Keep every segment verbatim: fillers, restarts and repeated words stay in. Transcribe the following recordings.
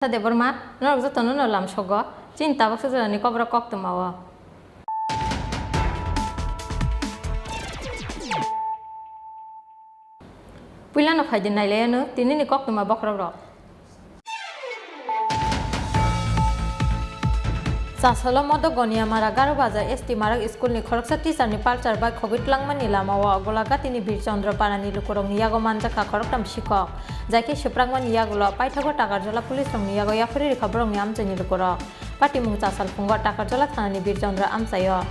Sa Debbarma, norok jotono no lamsogo, chini tabuk sajorani kokrok koktwma o. Puilano phaidi nailaianw tinini koktwma bokhorokrok. Chasalo Modo Goniamara Garo Bazar S T Marak School ni khoroksa teacher ni palchar bai khogwi tlangmani lamao Golagatini Birchandra Parani lukurokni yago manjakha khoroktham sikhok. Jaikhe swprakmani yagulo paithago Takarjala police rokni yago yaphuri rikha borokni amchaini lukurok. Patimung Chasal phungo Takarjala thanani Birchandra amchaio.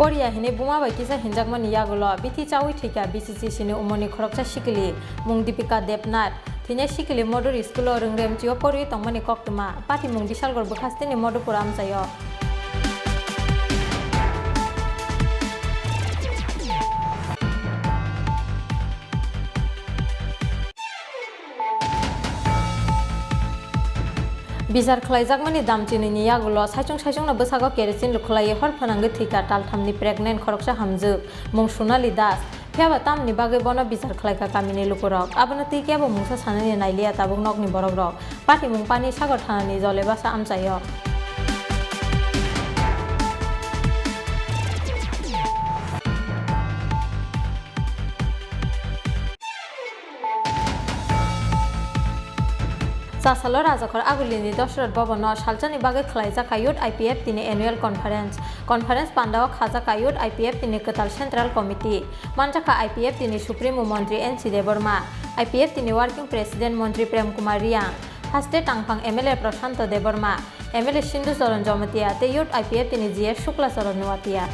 Poria hinwi buma bai kisa hinjakmani yagulo bithi chaui thwikha B C C C ni umorni khoroksa sikili mung Dipika Debnath. Thwinai sikili Moduri school o rwngremchio porwi tongmani koktwma. Patimung Bishalgor bwkhasteni Modupur amchaio. Bichar khlaijakmani damchinini yagulo saichung saichungno bwsago kerosene rwkhlaiwi hor phwnangwi thwikha talthamni pregnant khoroksa hamjwk, mung Sonali Das. Phiyaba tamni bagwi bono bichar khlaikha kamini lukurok. Abono twi kebo mungsa sanani nailiya tabuk nokni borokrok. Patimung Panisagar thanani Jolebasa amchaio. Chasalo Rajakhor Agulini Dosrot Bhavan-o salsani bagwi khwlaijakha Youth I P F T ni Annual Conference. Conference pandao khajakha Youth I P F T ni kwtal Central Committee. Manjakha I P F T ni Supremo Montri N C Debbarma, I P F T ni Working President Montri Prem Kumar Reang, haste tangphang M L A Prashanto Debbarma, M L A Sindhu Charan Jamatia tei Youth I P F T ni G S Shukla Charan Noatia.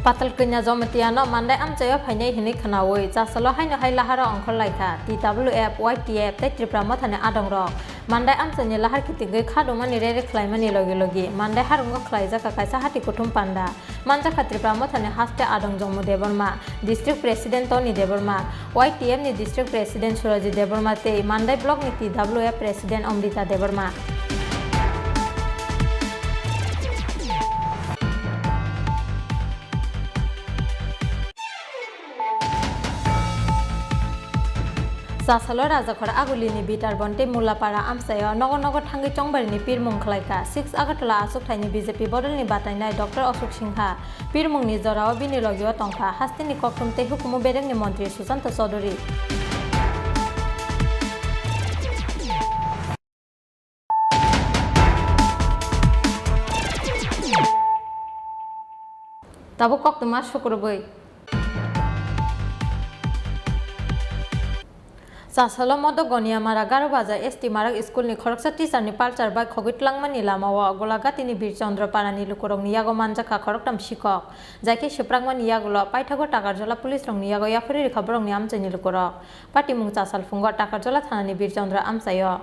Patal Kanya Jamatia no Mandai amchaio phainai hinwi khwnaui, Chasalo haino hai laharo ongkhor laikha, T W F, Y T F tei Tripura Mothani adongrok. Mandai amchaini lahar kitingwi kha rwmani rere khlaimani logi logi Mandai harungo khlaijakha kaisa hati kuthum panda. Manjakha Tripura Mothani haste adong Jomu Debbarma, District President Tony Debbarma, Y T F ni District President Surajit Debbarma tei Mandai Block ni T W F President Amrita Debbarma. Chasalo Rajakhor Agulini Bitarbon tei Mulapara amchaio nogo nogo thangwi chongbarini pirmung khlaikha. Six Agartala achukthai ni B J P bodolni batainai Doctor Ashok Singha pirmungni jorao bini logio tongkha hasteni koktwm tei hukumu bedekni montri Sushanta Chowdhury. Tabuk koktwma sukrubwi. Chasalo Modo Goniamara Garo Bazar S T Marak School ni khoroksa teacher ni palchar bai khogwi tlangmani lamao Golagatini Birchandra Parani lukurokni yago manjakha khoroktham sikhok. Jaikhe swprakmani yagulo paithago Takarjala police rokni yago yaphuri rikha borokni amchaini lukurok. Patimung Chasal phungo Takarjala thanani Birchandra amchaio.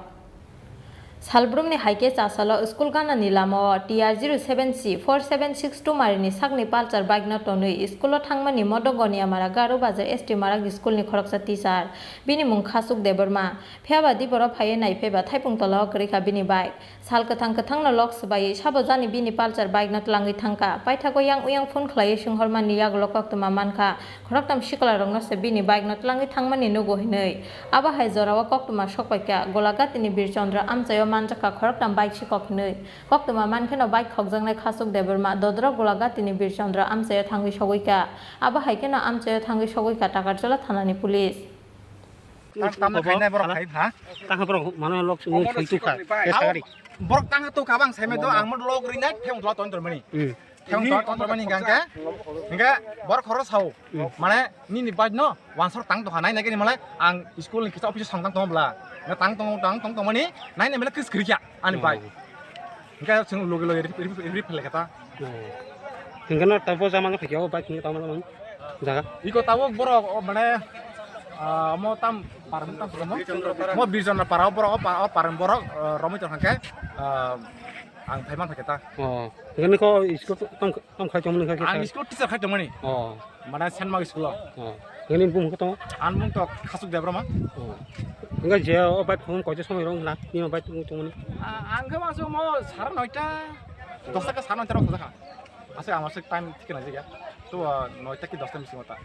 Salbrumni hai khe Chasalo school ganani lamao T R zero seven C four seven six two marini sakni palchar bike no tonwi school o thangmani Modo Goniamara Garo Bazar S T Marak school ni khoroksa teacher, bini mung Khasuk Debbarma. Phiyaba di borok phaiwi naiphaiba thaipung tola o kwrwi kha bini bike. Sal kwthang kwthang no lok swbaiwi sabo jani bini palchar bike no twlangwi thangkha. Paithago yang uyang phone khlaiwi swngharmani yagulo koktwma mankha. Khoroktham sikla rokno se bini bike no twlangwi thangmani nugo hinwi. Abo hai jorao koktwma sokpaikha, Golagatini Birchandra amchaio manjakha khoroktham bike sikok hinwi. Koktwma mankheno bike khokjaknai Khasuk Debbarma dodrok Golagatini Birchandra amchaio thangwi sogwikha. Abo hai kheno amchaio thangwi sogwikha Takarjala thanani police. Tang tamo khainai borok khai pha. Tang borok mano lok sui tu kha. Borok tang tu kha bang sai me do ang mo lok rinai theng dua ton ton mani. Theng dua ton ton mani hingga hingga borok khoro sao. Mane nini bike no wansor tang tongkha nai nai khe ni malai ang school ni kisa office o song tang tong bla. Na tang tong tang tong tong mani nai nai mela kis kri kya ani bike. Hingke chwng logi logi rip, rip, rip, rip, phalai kata. Hingke no tabo jama no phikya o bike ni tamo man jaga. Iko tabo borok o mane, ah, mo tam param tam mo. Mo Birchandra para o borok o pa-, o param borok, ah, romoi tong hingke, ah, Ang phai man phaikha ta. Oh, hingke nokho school tong, tong khai tongmani kha khe Ang kha? School teacher khai tongmani. Oh, Mane Saint Mark school o. Oh. Hingke nini bumung khe tongo? Ang bumung to Khasuk Debbarma. Oh. Hingke je o bike phone koito somoi rong na, nini bike tong tongmani? A-, ang khe masuk mo sara noita, dosta ka sara noita rok sajak kha. Aswk ang aswk time thik khe naijak ya. To, ah, noita ki dosta bisingo ta.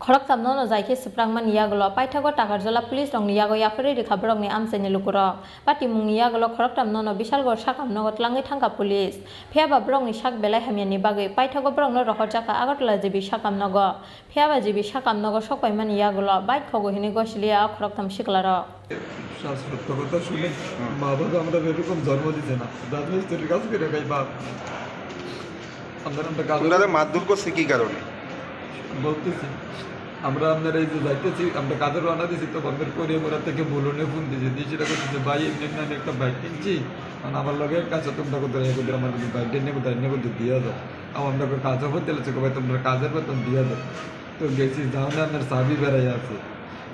Khoroktham nono jai khe swprakmani yagulo paithago Takarjala police rokni yago yapharwi rikha borokni amchaini lukurok. Patimungni yagulo khoroktham nono Bishalgarh sakam nogo twlangwi thangkha police. Phiyaba borokni sak belai hamyani bagwi paithago borokno rohorjakha Agartala G B sakam nogo. Phiyaba G B sakam nogo sokpaimani yagulo bike khogo hinwi gosiliya o khoroktham siklarok. শ্বাসরুদ্ধকতা শুনে হুম। মা বাবা আমরা এরকম জন্ম দিছে না। রাজমিস্ত্রির কাজ করে খাই বাপ। আমরা আমরা কাজ তোমরা মারধর করছে কি কারণে? বলতেছি, আমরা আপনার এই যে যাইতেছি, আমরা কাজে রওনা দিছি, তো আমাদের করিয়ামুড়া থেকে বুলনে ফোন দিয়েছে, দিয়ে সেটা করতেছে, "ভাই, এমনি এমনি আমি একটা বাইক কিনছি, কারণ আমার লগে কাছে তোমরা কোথায় এগো দিয়ে আমার কিন্তু বাইকটা নিয়ে কোথায় নিয়ে কোথায় দিয়ে যাও।" আর আমরা কই, "কাজে হতে গেলে চোখে ভাই, তোমরা কাজের বেতন দিয়ে যাও।" তো গেছি, যাও না, আপনার চাবি বেড়াই আছে।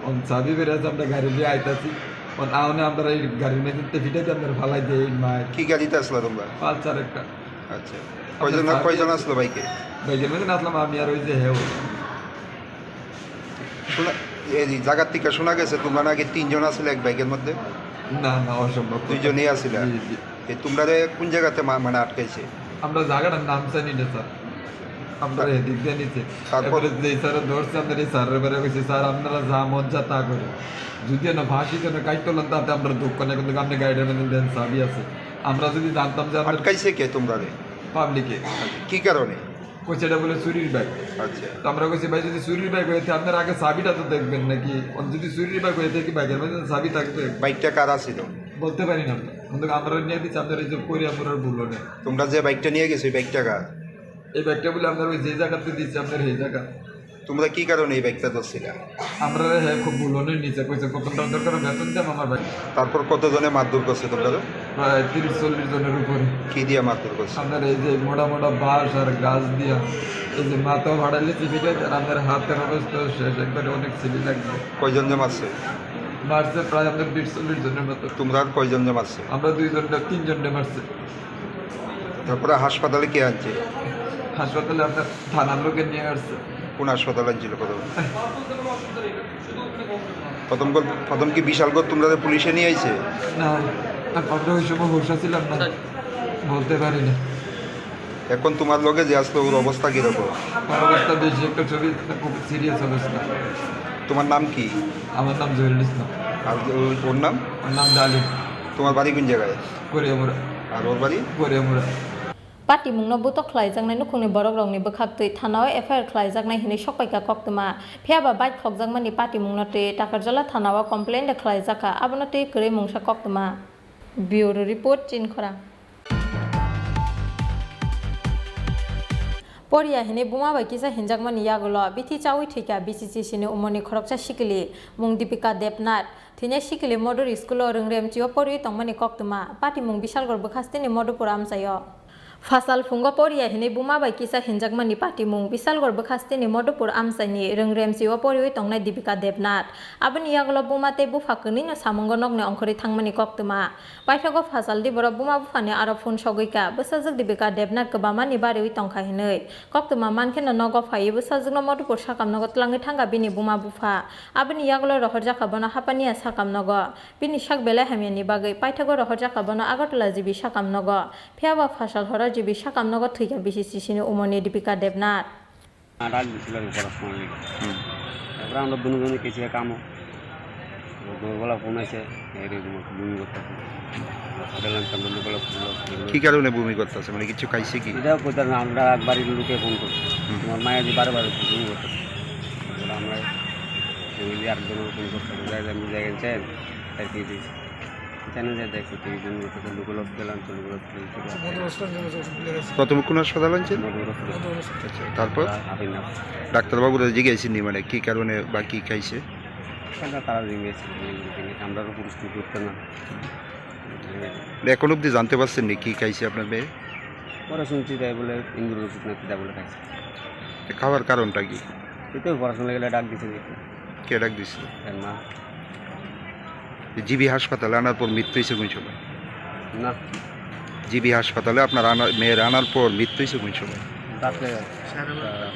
অন চাবি বেড়ে আছে, আমরা গাড়ি দিয়ে আইতাছি। অন আউনে আমরা এই গাড়ির মধ্যে তে ফিটাইতে আমরা ফালাই দিয়ে এই মায়ের কি গাড়িতে আসলা তোমরা? পালসার একটা। আচ্ছা। আমরা কয়জন, চাবি কয়জন আছে। আসলো বাইকে? বাইকের মধ্যে আসলাম আমি আর ওই যে হেও। শোনা, এই জায়গার থেকে শোনা গেছে তোমরা নাকি তিনজন আসলে এক বাইকের মধ্যে? না, না, অসম্ভব। দুইজনই আসলে? জি, জি। এ, তোমরা রে কোন জায়গাতে মা-, মানে আটকাইছে? আমরা জায়গাটার নাম জানি না, স্যার। আমরা এদিক দিয়ে নিচে। তারপর? এবারে যে স্যারে ধরছে, আমরা এই স্যারের বারে কইছি, "স্যার, আপনারা যা মন চায় তা করে। যদি না ফাঁসি কেন কাইট তোলেন, তাতে আমরা দুঃখ নেই, কিন্তু আপনি গাড়িটার মধ্যে দেন, চাবি আছে।" আমরা যদি জানতাম যে আমরা আটকাইছে কে তোমরা রে? পাবলিকে। কি কারণে? কইছে এটা বলে চুরির ব্যাগ। আচ্ছা। তো আমরা কইছি, "ভাই, যদি চুরির ব্যাগ হয়ে থাকে, আপনারা আগে চাবিটা তো দেখবেন নাকি? যদি চুরির ব্যাগ হয়ে থাকে, বাইকের মধ্যে চাবি থাকবে?" বাইকটা কার আছিল? বলতে পারি না তো। কিন্তু আমরা নিয়ে দিচ্ছি, আপনার এই যে করিয়ামুড়ার বুলনে। তোমরা যে বাইকটা নিয়ে গেছো, এই বাইকটা কার? এই বাইকটা বলে আপনার ওই যে জায়গাতে দিচ্ছি, আপনার এই জায়গা। তোমরা কি কারণে এই বাইকটা ধরছিলা? আমরা হে খুব বুলনে নিচে কইছে, "কত টাকা দরকার, বেতন দেন আমার বাইক।" তারপর কতজনে মারধর করছে তোমরা? প্রায় তিরিশ চল্লিশ জনের উপরে। কি দিয়া মারধর করছে? আপনার এই যে মোটা মোটা বাঁশ আর গাছ দিয়া, এই যে মাথাও ফাটাইলে চিপে যায়, আর আপনার হাতের অবস্থা শেষ, একবারে অনেক ছিলি লাগবে। কয়জন যে মারছে? মারছে প্রায় আপনার বিশ চল্লিশ জনের মতো। তোমরা আর কয়জন যে মারছে? আমরা দুইজন, তিনজনরে মারছে। তারপরে হাসপাতালে কে আনছে? হাসপাতালে আপনার থানার লোকে নিয়ে আসছে। কোন হাসপাতালে আনছিল প্রথমে? প্রথম কল-, প্রথম কি বিশালগড় তোমরা পুলিশে নিয়ে আইছে? না, আমরা ওই সময় হুঁশ ছিলাম না, বলতে পারি না। এখন তোমার লগে যে আসলো, ওর অবস্থা কিরকম? ওর অবস্থা বেশি একটা ছবি, খুব সিরিয়াস অবস্থা। তোমার নাম কি? আমার নাম জহিরুল ইসলাম। আর ও-, ওর নাম? ওর নাম ডালিম। তোমার বাড়ি কোন জায়গায়? করিয়ামুড়া। আর ওর বাড়ি? করিয়ামুড়া। Patimungno butok khlaijaknai nukhungni borokrokni bwkhaktwi thanao F I R khlaijaknai hinwi sokpaikha koktwma. Phiyaba bike khokjakmani patimungno twi Takarjala thanao complain de khlaijakha, abono twi kwrwi mungsa koktwma. Bureau Report, Chinkhorang. Poriya hinwi buma bai kisa hinjakmani yagulo bithi chaui thwikha B C C C ni umorni khoroksa sikili, mung Dipika Debnath. Thwinai sikili Model School o rwngremchio poriwi tongmani koktwma, patimung Bishalgarh bwkhasteni Modopur amchaio. Phasal phungo Poriya hinwi buma bai kisa hinjakmani patimung Bishalgarh bwkhasteni Modopur amchaini rwngremchio poriwi tongnai Dipika Debnath. Aboni yagulo buma tei bupha kwnwino samungo nokni ongkhorwi thangmani koktwma. Paithago phasal di borok buma buphani aro phone sogwi ka, bwsajwk Dipika Debnath kwbamani bariwi tongkha hinwi. Koktwma mankheno nogo phaiwi bwsajwkno Modopur sakamnogo twlangwi thangkha bini buma bupha. Aboni yagulo rohorjakha bono hapaniya sakamnogo. Bini sak belai hamyani bagwi paithago rohorjakha bono Agartala G B sakamnogo. Phiyaba phasal horo G B sakamnogo thwikha B C C C ni umorni Dipika Debnath. Adak disil aro pora songwi. Hmm. Taporey amra dono dono kesi kamo. Dono bola phone aise, ere dono bumi gotta. Hotel an tamra dono bola phone aise. কি কারণে বমি করতেছে? মানে কিছু খাইছে কি? এটা কইতাম না, আমরা একবারই লোকে ফোন করছি। হুম। তোমার মায়ের যে বারে বারে বমি করতেছে। তারপরে আমরা ফ্যামিলি আরেকজনের ফোন করতে হবে, যাই যাই, যাই গেছেন, তাই কি দিয়েছে। এখানে যে দেখো, তিরিশ জন মতো লোকাল হসপিটাল আনছে, লোকাল হসপিটাল থেকে প্রথমে কোন হাসপাতাল আনছেন? Motor hospital. আচ্ছা, তারপর? আ-, আবিনা। ডাক্তারবাবুরা জিজ্ঞাসা নি মানে কি কারণে বা কি খাইছে? তারা, তারা জিজ্ঞাসা করে, আমরা তো পুলিশ কি করতে না। এখন অবধি জানতে পারছেন নি কি খাইছে আপনার মেয়ে? পরে শুনছি তাই বলে ইন্দুরের ওষুধ নাকি তাই বলে খাইছে। তো খাওয়ার কারণটা কি? এই তো পড়াশোনা গেলে ডাক দিছে দেখি। কে ডাক দিছিল? এর মা। জিবি হাসপাতালে আনার পর মৃত্যু হয়েছে কোন সময়? না। জিবি হাসপাতালে আপনার আনা-, মেয়ের আনার পর মৃত্যু হয়েছে কোন সময়? রাত্রে, আহ,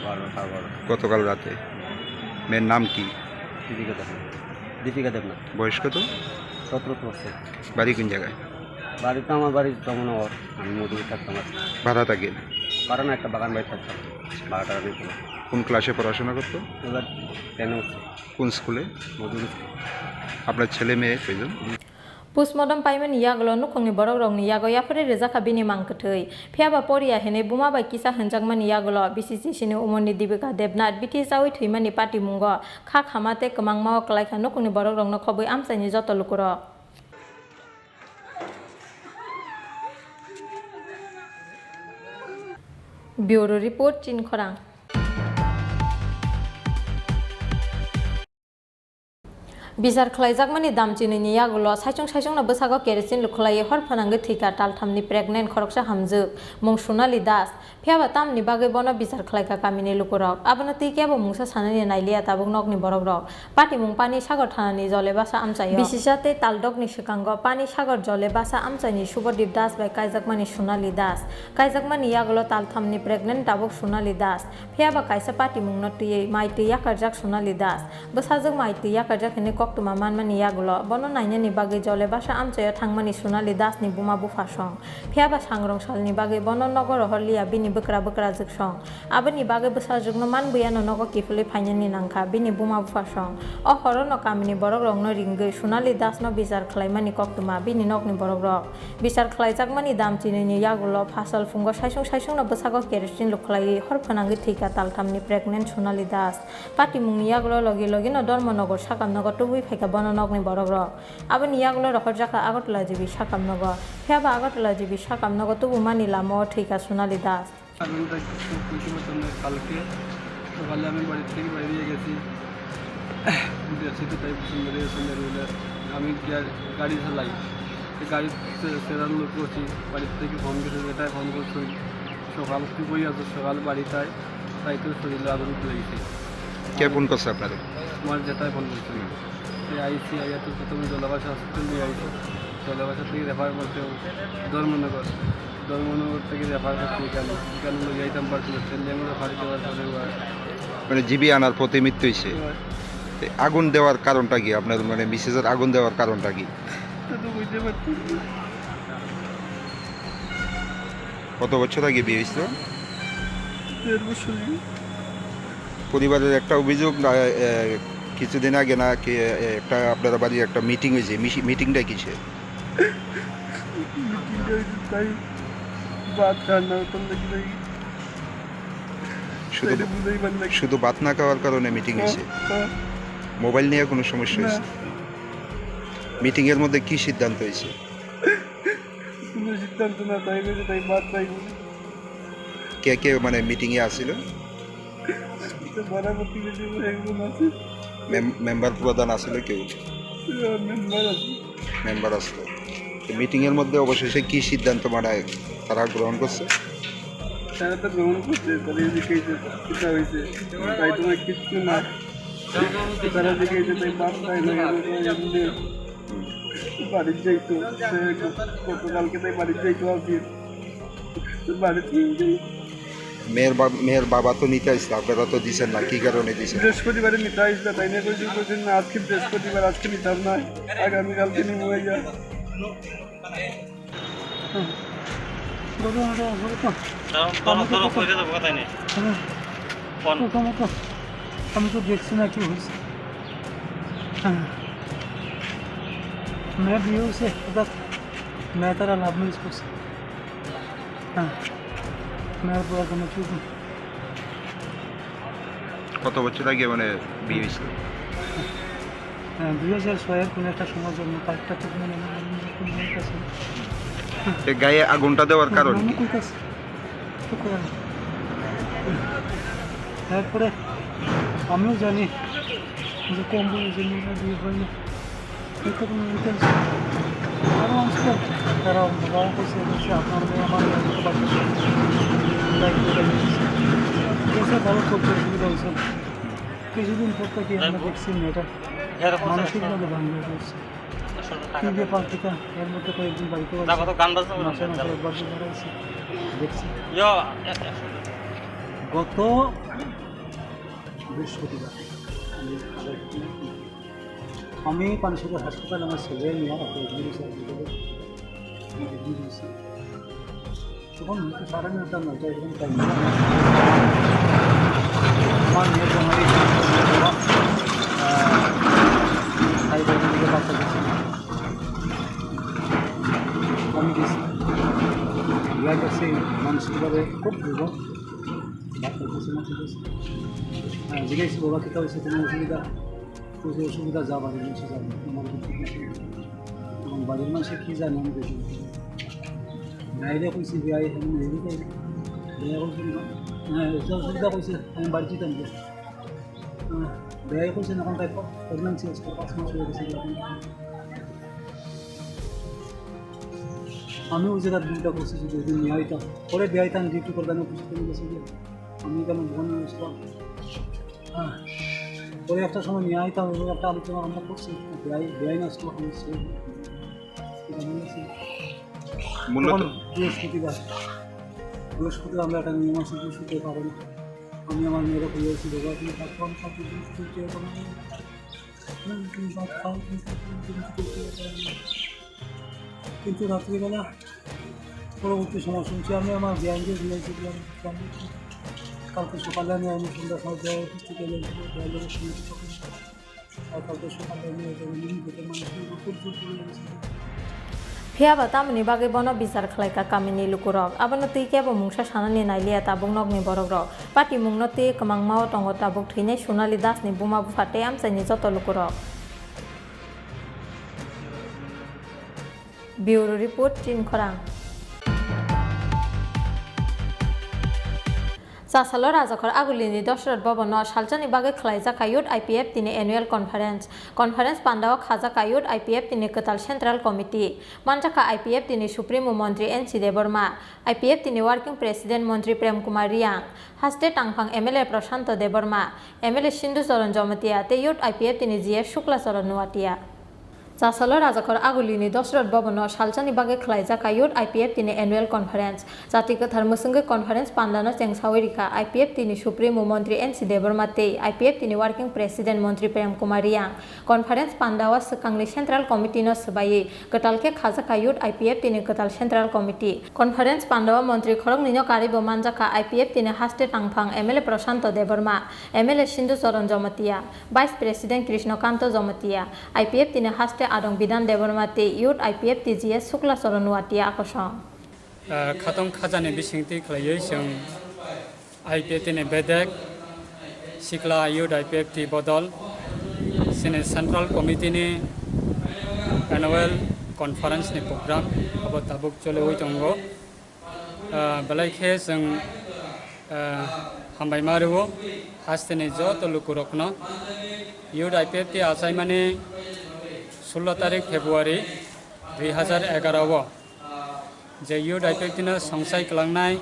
বারোটা, সাড়ে বারোটা। গতকাল রাতে। মেয়ের নাম কি? দীপিকা দেবনাথ। দীপিকা দেবনাথ। বয়স কত? সতেরো বছর। বাড়ি কোন জায়গায়? বাড়ি তো আমার বাড়ি চমনগর, আমি মধুপুর থাকতাম আর কি। ভাড়া থাকেন? ভাড়া না, একটা বাগান বাড়ি থাকতাম, ভাড়াটা আমি দিতাম। কোন ক্লাসে পড়াশোনা করতো? এবার টেনে উঠছে। কোন স্কুলে? মধুপুর স্কুল। আপনার ছেলে মেয়ে কয়জন? Postmortem paimani yagulo nukhungni borokrokni yago yapharwi rijak kha bini mang kwthwi. Phiya ba Poriya hinwi buma bai kisa hwnjakmani yagulo B C C C ni umorni Dipika Debnath bithi chaui thwimani patimungo kha khama tei kwmangma-o kwlai kha nukhungni borokrokno khobwi amchaini joto lukurok. Bureau Report, Chinkhorang. Bichar khlaijakmani dam chinwini yagulo saichung saichungno bwsago kerosene lukhwlaiwi hor phwnangwi thwikha talthamni pregnant khoroksa hamjwk, mung Sonali Das. Phiya ba tamni bagwi bono bichar khlaikha kamini lukurok. Abono twi kebo mungsa sanani nailiya tabuk nokni borokrok. Patimung Panisagar thanani Jole Basa amchaio. Bisisa tei taldokni swkango Panisagar Jole Basa amchaini Subodip Das bai kaijakmani Sonali Das. Kaijakmani yagulo talthamni pregnant tabuk Sonali Das. Phiya ba kaisa patimungno twiwi mai twi yakarjak Sonali Das. Bwsajwk mai twi yakarjak hinwi koktwma manmani yagulo bono nainani bagwi Jole Basa amchaio thangmani Sonali Das ni buma bupha song. Phiya ba sangrong salni bagwi bono nogo rohor liya bini bwkra bwkrajwk song. Aboni bagwi bwsajwkno manbwi ano nogo kiphilwi phainani nangkha bini buma bupha song. O horono kamini borokrokno ringwi Sonali Das no bichar khlaimani koktwma bini nokni borokrok. Bichar khlaijakmani dam chinwini yagulo phasal phungo saichung saichungno bwsago kerosene lukhwlaiwi hor phwnangwi thwikha talthamni pregnant Sonali Das. Patimungni yagulo logi logino Dharmanagar sakamnogo tubui phaikha bono nokni borokrok. Aboni yagulo rohorjakha Agartala G B sakamnogo. Phiya ba Agartala G B sakamnogo tubumani lamao thwikha Sonali Das. কারণটা কিছু বুঝতে পারতাম না। কালকে সকালে আমি বাড়ি থেকে বাইরে গেছি, ব্যবসাতে তাই সুন্দরী সুন্দরী বলে আমি গিয়া গাড়ি চালাই। তো গাড়ি চে-, চেরার লোক করছি, বাড়ি থেকে ফোন করে, যেটাই ফোন করছি, সকাল তুই কই আছো, সকাল বাড়িতে আয়, তাই তোর শরীরে আগুন ধরে গেছে। কে ফোন করছে আপনারে? আমার যেটাই ফোন করছে। এই আইসি, আইয়া তো প্রথমে জলে বাসা হসপিটাল নিয়ে আইসি, জলে বাসা থেকে রেফার করতে হবে ধর্মনগর। ধর্মনগর থেকে রেফার করতে এখানে, এখানে লই যাইতাম পারছি না, ট্রেন জ্যামে ফাঁড়ি দেওয়ার পরে ওরা মানে জিবি আনার পথে মৃত্যু হয়েছে। ওরা তো আগুন দেওয়ার কারণটা কি? আপনার মানে মিসেসের আগুন দেওয়ার কারণটা কি? তো বুঝতে পারছি না। কত বছর আগে বিয়ে হয়েছিল? দেড় বছর আগে। পরিবারের একটা অভিযোগ, আহ, আহ, কিছুদিন আগে না কি, আহ, একটা আপনার বাড়ির একটা মিটিং হয়েছে, মিশি-, মিটিংটা কিসে? মিটিংটা হয়েছে তাই ভাত রান্না করতাম নাকি ভাই? শুধু, তাইলে বুঝাই পারলাম। শুধু ভাত না খাওয়ার কারণে মিটিং হ্যাঁ, হয়েছে? হ্যাঁ। মোবাইল নিয়ে কোনো সমস্যা না। হয়েছে? মিটিংয়ের মধ্যে কি সিদ্ধান্ত হয়েছে? কোনো সিদ্ধান্ত না, তাই বলে তাই বাদ তাই বলে। কে কে মানে মিটিংয়ে আসিল? তো পাড়া প্রতিবেশী একজন আছে। মেম-, মেম্বার প্রধান আসিল কেউ? হ্যাঁ, মেম্বার আছে। মেম্বার আসিল। তো মিটিংয়ের মধ্যে অবশেষে কি সিদ্ধান্ত মানে তারা গ্রহণ করছে? তারা তো গ্রহণ করছে, তারা এদিকে এসে কিতা হয়েছে, তাই তোমার কিচ্ছু না। তারা এদিকে এসে তাই বাদ তাই না, এমনি বাড়ির যাইতো, সে গতকালকে তাই বাড়ির যাইতো আর কি। বাড়িতে মেয়ের বাব-, মেয়ের বাবা তো নিতে আসছিল, আপনারা তো দিছেন না, কি কারণে দিছেন? বৃহস্পতিবারে নিতে আসবে, তাই নিয়ে কইছিল, কইছিল না, আজকে বৃহস্পতিবার, আজকে নিতাম না, আগামীকালকে নিবো ভাইয়া। ধরো, ধরো, ধরো তো। ধরো, ধরো, আমি তো ধরো, প্রথম-, কই যাবো, কোথায় নেই? হ্যাঁ। কোন? প্রথমত আমি তো দেখছি না কি হয়েছে। হ্যাঁ। মেয়ে বিয়ে হয়েছে, এটা মেয়ে তারা লাভ ম্যারেজ করছে। হ্যাঁ। মেয়ের পুরা কোনো চুপ নেই। কত বছর আগে মানে বিয়ে হয়েছিল? হ্যাঁ, দুই হাজার ছয়ের কোনো একটা সময় জন্ম, তারিখটা ঠিক মনে নেই, আমার মনে হয় কোনো একটা ছিল। এ গায়ে আগুনটা দেওয়ার কারণ আমি কি? কইতাছি। তো করে না। তারপরে আমিও জানি যে কম বয়সে মেয়েরা বিয়ে হয় না। এটা কোনো intention। তারা অন্তত তারা বাবা কইছে, বলছে, "আপনার মেয়ে আমার মেয়ে হতে পারবে না।" তাই করে নিয়েছে। এসে ভালো চলছে, অসুবিধা হয়েছে না। কিছুদিন পর থেকে আমরা দেখছি মেয়েটা মানসিকভাবে ভাঙিয়ে পড়ছে। কি ব্যাপার কিতা? এর মধ্যে কয়েকদিন বাড়িতে আছি। মাসে মাসে একবার দুইবার আছি। দেখছি। গত বৃহস্পতিবার আমি, আমি পানিসাগর হাসপাতাল আমার ছেলে নিয়ে রাখতে এডমিট হয়েছি। তখন হয়তো সাড়ে নয়টা, নয়টা এরকম টাইম। আমার মেয়ের জন্য এই, আহ, সাড়ে নয়টার দিকে বাচ্চা গেছে। আমি গেছি। বিয়ার কাছে মানসিকভাবে খুব দুর্বল। বাচ্চা গেছে না, ঠিক আছে। হ্যাঁ, জিজ্ঞেস করবো, "বাবা, কিতা হয়েছে? কোনো অসুবিধা?" কইছে, "অসুবিধা যা বাড়ির মানুষে জানে, আমার কিছু কিছু এবং বাড়ির মানুষে কি জানে আমি কিছু জানি না।" বাইরে কইছে, "বিয়াই আমি নেই রে।" বিয়াই কইছে, "না, হ্যাঁ, এটা অসুবিধা কইছে, আমি বাড়ি যেতাম যে।" হ্যাঁ, বিয়াই কইছে, "এখন তাই প্রেগন্যান্সি আছে, পাঁচ মাস হয়ে গেছে।" আমি ওই জায়গায় দুইটা করছি, যদি ওই দিন নিয়ে আইতাম, পরে বিয়াই তান ডিউটি করবেন, অফিসে চলে গেছে গিয়ে। আমি কেন ভুবন আসলাম? হ্যাঁ, পরে একটা সময় নিয়ে আইতাম, ওই একটা আলোচনা আমরা করছি। বিয়াই, বিয়াই না আসলো, আমি সেই, এটা নিয়ে আসি। মূলত তখন বৃহস্পতিবার, বৃহস্পতিবার আমরা একটা নিয়ম আছে, বৃহস্পতিবার পাবো না। আমি আমার মেয়েরা ঘুরে আসি, বাবা, তুমি ভাত খাও, আমি খাচ্ছি, তুমি কিছু খেয়ে বলো না। হুম, তুমি ভাত খাও, তুমি কিছু খেয়ে বলো না। কিন্তু রাত্রিবেলা পরবর্তী সময় শুনছি আমি আমার বিয়ানকে ঘুরে আসি, বিয়ান, বিয়ান। কালকে সকালে আমি, আমি সন্ধ্যার সময় বিয়ান অফিস থেকে এলে, বিয়ান লোকের সঙ্গে কথা বলছি। Phiya ba tamoni bagwi bono bichar khlaikha kamini lukurok? Abono twi kebo mungsa sanani nailiya tabuk nokni borokrok. Patimungno twi kwmangmao tongo tabuk thwinai Sonali Dasni buma bupha tei amchaini joto lukurok. Bureau Report, Chinkhorang. Chasalo Rajakhor Agulini Dosrot Bhabono salsani bagwi khwlaijakha Youth I P F T ni Annual Conference. Conference pandao khajakha Youth I P F T ni kwtal Central Committee. Manjakha I P F T ni Supremo Montri N C Debbarma, I P F T ni Working President Montri Prem Kumar Reang, haste tangphang M L A Prashanto Debbarma, M L A Sindhu Charan Jamatia tei Youth I P F T ni G F Shukla Charan Nuatia. Chasalo Rajakhor Agulini Dosrot Bhabono salsani bagwi khwlaijakha Youth I P F T ni Annual Conference. Jati kwthar mwswngwi conference pandano chengsawi rikha I P F T ni Supremo Montri N C Debbarma tei I P F T ni Working President Montri Prem Kumar Reang. Conference pandao swkangni Central Committee no swbaiwi kwtal khe khajakha Youth I P F T ni kwtal Central Committee. Conference pandao montri khoroknwino karwibo manjakha I P F T ni haste tangphang M L A Prashanto Debbarma, M L A Sindhu Charan Jamatia, Vice President Krishno Kanto Jamatia, I P F T ni haste adong Bidhan Debbarma tei Youth I P F T G S Shukla Charan Nuatia akosong. Ah, khatong khajani bisingtwi khlaiwi chwng I P F T ni bedek sikla Youth I P F T bodol chini Central Committee ni Annual Conference ni program abo tabuk choliwi tongo. Ah, belai khe chwng, ah, hambai ma rwo hasteni joto lukurokno. Youth I P F T achaimani sullo tarik February dui hazar egaro o je Youth I P F T no songsai kwlangnai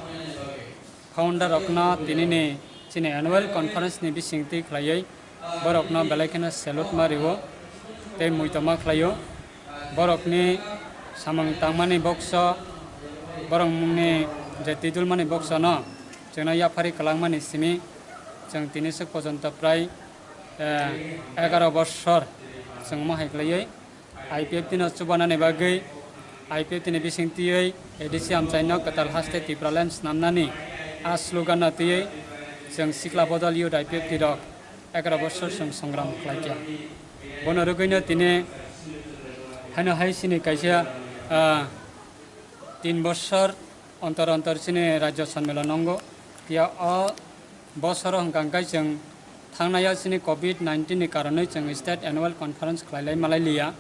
founder rokno tinini chini annual conference ni bisingtwi khlaiwi borokno belai kheno salute ma rwo tei muitoma khlaio. Borokni samung tangmani bokso, borokni je twijulmani boksono chwngno yaphari kwlangmani simi chwng tini swk pojonto prai, eh, egaro bossor chwng omo hai khlaiwi I P F T no chubanani bagwi I P F T ni bisingtwi A D C amchaino kwtal haste Tipraland snamnani a slogan no twiwi chwng sikla bodol Youth I P F T rok egaro bossor chwng songram khlaikha. Bono rwgwino tini haino hai chini kaisa, ah, tin bossor ontor ontor chini rajyo sonmilon wngo. Phiya o bosoro hwnkha hwnkhe chwng thangnai o chini covid nineteen ni karonwi chwng state annual conference khlailai malai liya.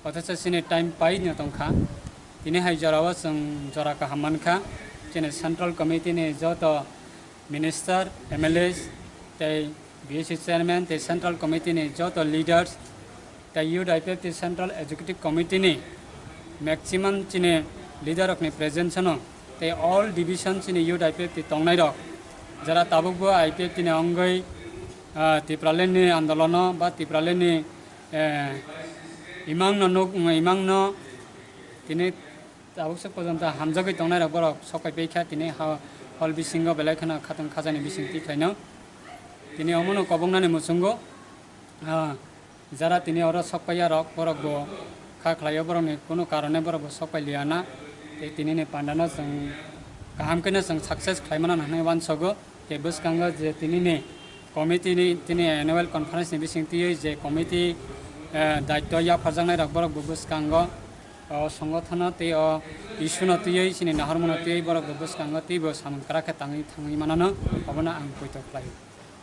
Othocho chini time pai no tongkha. Tini hai jorao chwng jora kaham mankha. Chini Central Committee ni joto Minister, M L As, tei B S C Chairman, tei Central Committee ni joto leaders, tei Youth I P F T Central Executive Committee ni maximum chini leader rokni presence no, tei all division chini Youth I P F T tongnai rok, jara tabuk bo I P F T ni ongoi, ah, Tipraland ni andolono ba Tipraland ni, eh, Imangno nuk, imangno tini tabuk se porjonto hamjagwi tongnai rok borok sok pai kha tini ha-, hol bisingo belai kheno khatong khajani bising twi khaino. Tini omono kobongnani muchungo, ah, jara tini oro sok paiya rok borok bo kha khlaio, borokni kunu karone borok bo sok pai liya na. Tei tini ni panda no chwng kaham khe no chwng success khlai mano hinwi uansogo. Tei bwskango je tini ni committee ni tini annual conference ni bising twiwi je committee, eh, daityo yapharjaknai rok borok bo bwskango o songothono tei o issue no twiwi chini nahormano twiwi borok bo bwskango teibo samung kwrak khe tangwi thangwi manano obono ang poito khlai.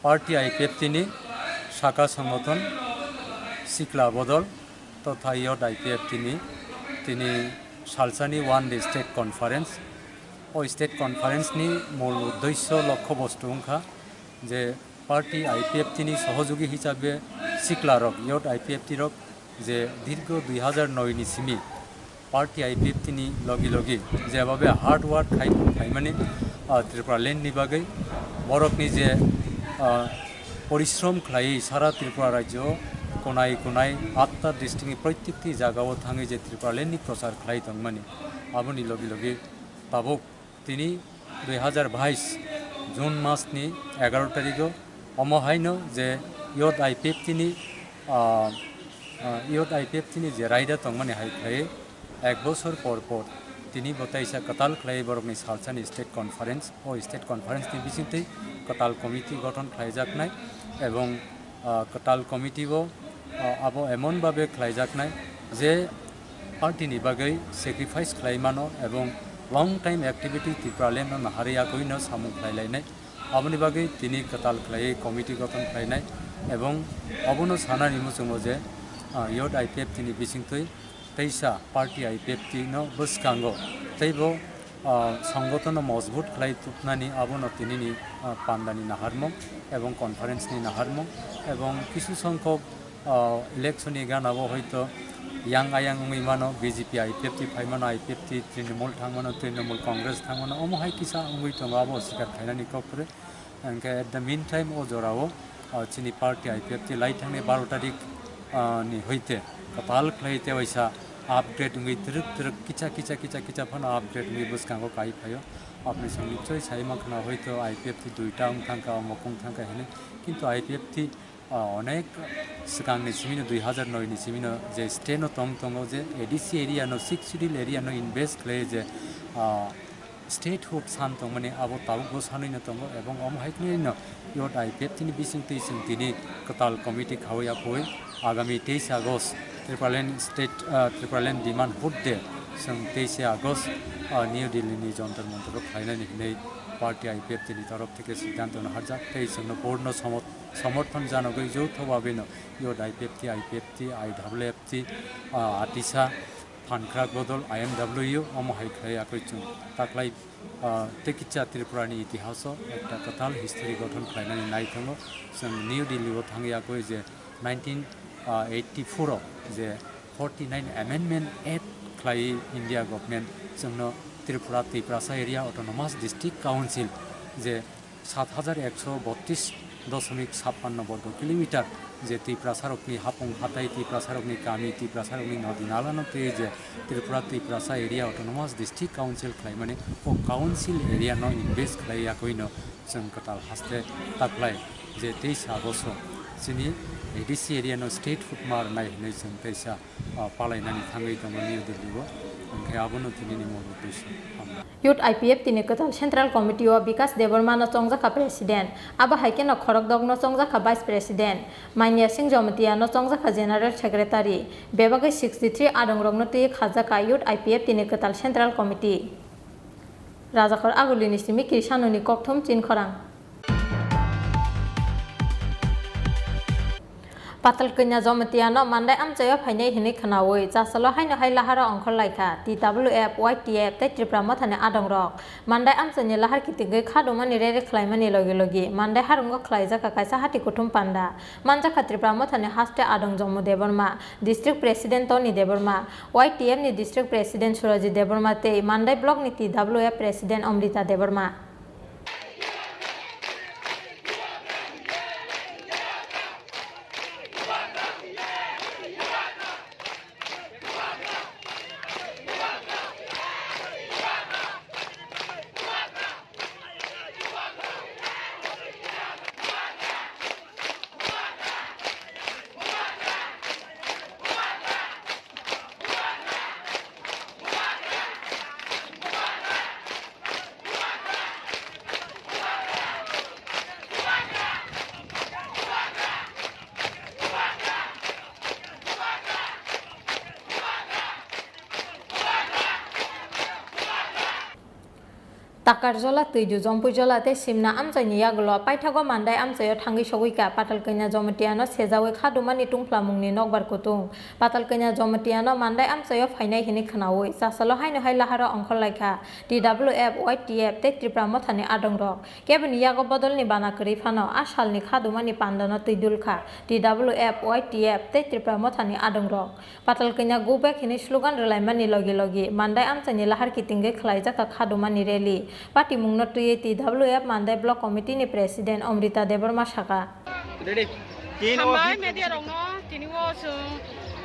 Party I P F T ni saka songothon sikla bodol totha youth I P F T ni tini salsani one day state conference. O state conference ni mul uddesyo lokho bostu wngkha je party I P F T ni sohojogi hisabe sikla rok, youth I P F T rok je dirgo dui hajar noi ni simi party I P F T ni logi logi jebabe hard work khai, khaimani, ah, Tripura land ni bagwi borokni je, ah, porishrom khlaiwi sara Tripura rajyo konai konai atta district ni proitekti jagao thangwi je Tripura land ni prochar khlai tongmani, aboni logi logi tabuk tini dui hajar bais June mas ni egaroh tarikh o omo haino je youth I P F T ni, ah, ah, youth I P F T ni je raida tongmani hai khlai ek bosor por por tini bo teisa kwtal khlai borokni salsani state conference, o state conference ni bisingtwi kwtal committee gothon khlaijaknai ebong ah, kwtal committee o, ah, abo emon babe khlaijaknai je party ni bagwi sacrifice khlai mano ebong long time activity Tripura land no naharwi yakwino samung khlai lainai. Aboni bagwi tini kwtal khlaiwi committee gothon khlainai ebong obono sanani muchungo je, ah, youth I P F T ni bisingtwi teisa party I P F T no bwskango teibo, ah, songotono mojbut khlai tubnani abono tinini, ah, pandani naharmung ebong conference ni naharmung ebong kisu songkhok, ah, election ni gana o hoito yang ayang wngwi mano, B J P I P F T phai mano, I P F T Trinamool thang mano, Trinamool Congress thang mano, omo hai kisa wngwi tongo, abo sikar khainani kok kwrwi. Hingke at the meantime o jorao, ah, chini party I P F T lai thangni baro tarik, ah, ni hoite kwtal khlai te waisa upgrade wngwi twrwk twrwk kicha kicha kicha kicha phano upgrade wngwi bwskango kai phaio. Apni song nichoi sai mankha na hoito I P F T duita wng thangkha, omok wng thangkha hinwi. Kintu I P F T, ah, onek swkangni simino dui hajar noi ni simino je state no tong tongo je A D C area no, Sixth Schedule area no invest khlai je, ah, statehood san tongmani abo tabukbo sanwi no tongo, ebong omo hai khwnwi no youth I P F T ni bisingtwi chwng tini kwtal committee khaui aphoi agami teisa August Tripuraland state, ah, Tripuraland demand hood day chwng teisa August, ah, New Delhi ni Jantar Mantar o khlainani hinwi party I P F T ni torof theke siddhanto no harjak tei chwngno board no somot-, somorthon janogwi joutho babe no youth I P F T, I P F T, I W F T, ah, atisa phankhrak bodol I M W omo hai khlai akoi chwng taklai, ah, tei kicha Tripura ni itihas o ekta kwtal history gothon khlainani nai tongo. Chwng New Delhi o thangwi akoi je nineteen eighty four o je forty nine Amendment Act khlai India government chwngno Tripura Tiprasa Area Autonomous District Council je sat hajar ekso botris dosomik sappanno borgo kilometer je Tiprasarokni hapung hatai, Tiprasarokni kami, Tiprasarokni nodi nalano twiwi je Tripura Tiprasa Area Autonomous District Council khlaimani, o council area no invest khlai yakoino chwng kwtal haste taklai je teisa August o chini A D C area no statehood ma rwnai hinwi chwng teisa ah, palainani thangwi tongo New Delhi o, hwnkhe abono tinini mol uddesyo. Hambai. Youth I P F T ni kwtal Central Committee o Bikas Debbarma no chongjakha President, abo hai kheno Khorokdok no chongjakha Vice President, Manya Singh Jamatia no chongjakha General Secretary, bebagwi sixty three adong rok no twi khajakha Youth I P F T ni kwtal Central Committee. Rajakhor Aguli ni simi Kirsano ni kokthum chinkhorang. Patal Kanya Jamatia no Mandai amchaio phainai hinwi khwnaui, chasalo haino hai laharo ongkhor laikha T W F, Y T F tei Tripura Mothani adongrok. Mandai amchaini lahar kitingwi kha dumani rere khlaimani logi logi Mandai harungo khlaijakha kaisa hati kuthum panda. Manjakha Tripura Mothani haste adong Jomo Debbarma, District President Tony Debbarma, Y T F ni District President Surajit Debbarma tei Mandai Block ni T W F President Amrita Debbarma. Takarjola, Twidu, Jompuijola tei Simna amchaini yagulo paithago Mandai amchaio thangwi sogwi ka. Patalkanya Jomatiano sejawi khadumani tungphlamungni nokbar kutung. Patalkanya Jomatiano Mandai amchaio phainai hwnwi khwnawi chasalo haino hai laharo ongkhorlaikha T W F, Y T F tei Tipra Mothani adongrok. Keboni yago bodolni bana kwrwi phano a salni khadumani pandano twi dulkha T W F, Y T F tei Tipra Mothani adongrok. Patalkanya go back hwnwi slogan rwlaimani logi logi Mandai amchaini lahar kitingwi khwlaijakha khadumani rally. Patimungno twiwi T W F Mandai Block Committee ni President Amrita Debbarma saka. Ready? Tin o Hambai hit media rokno tini o chwng,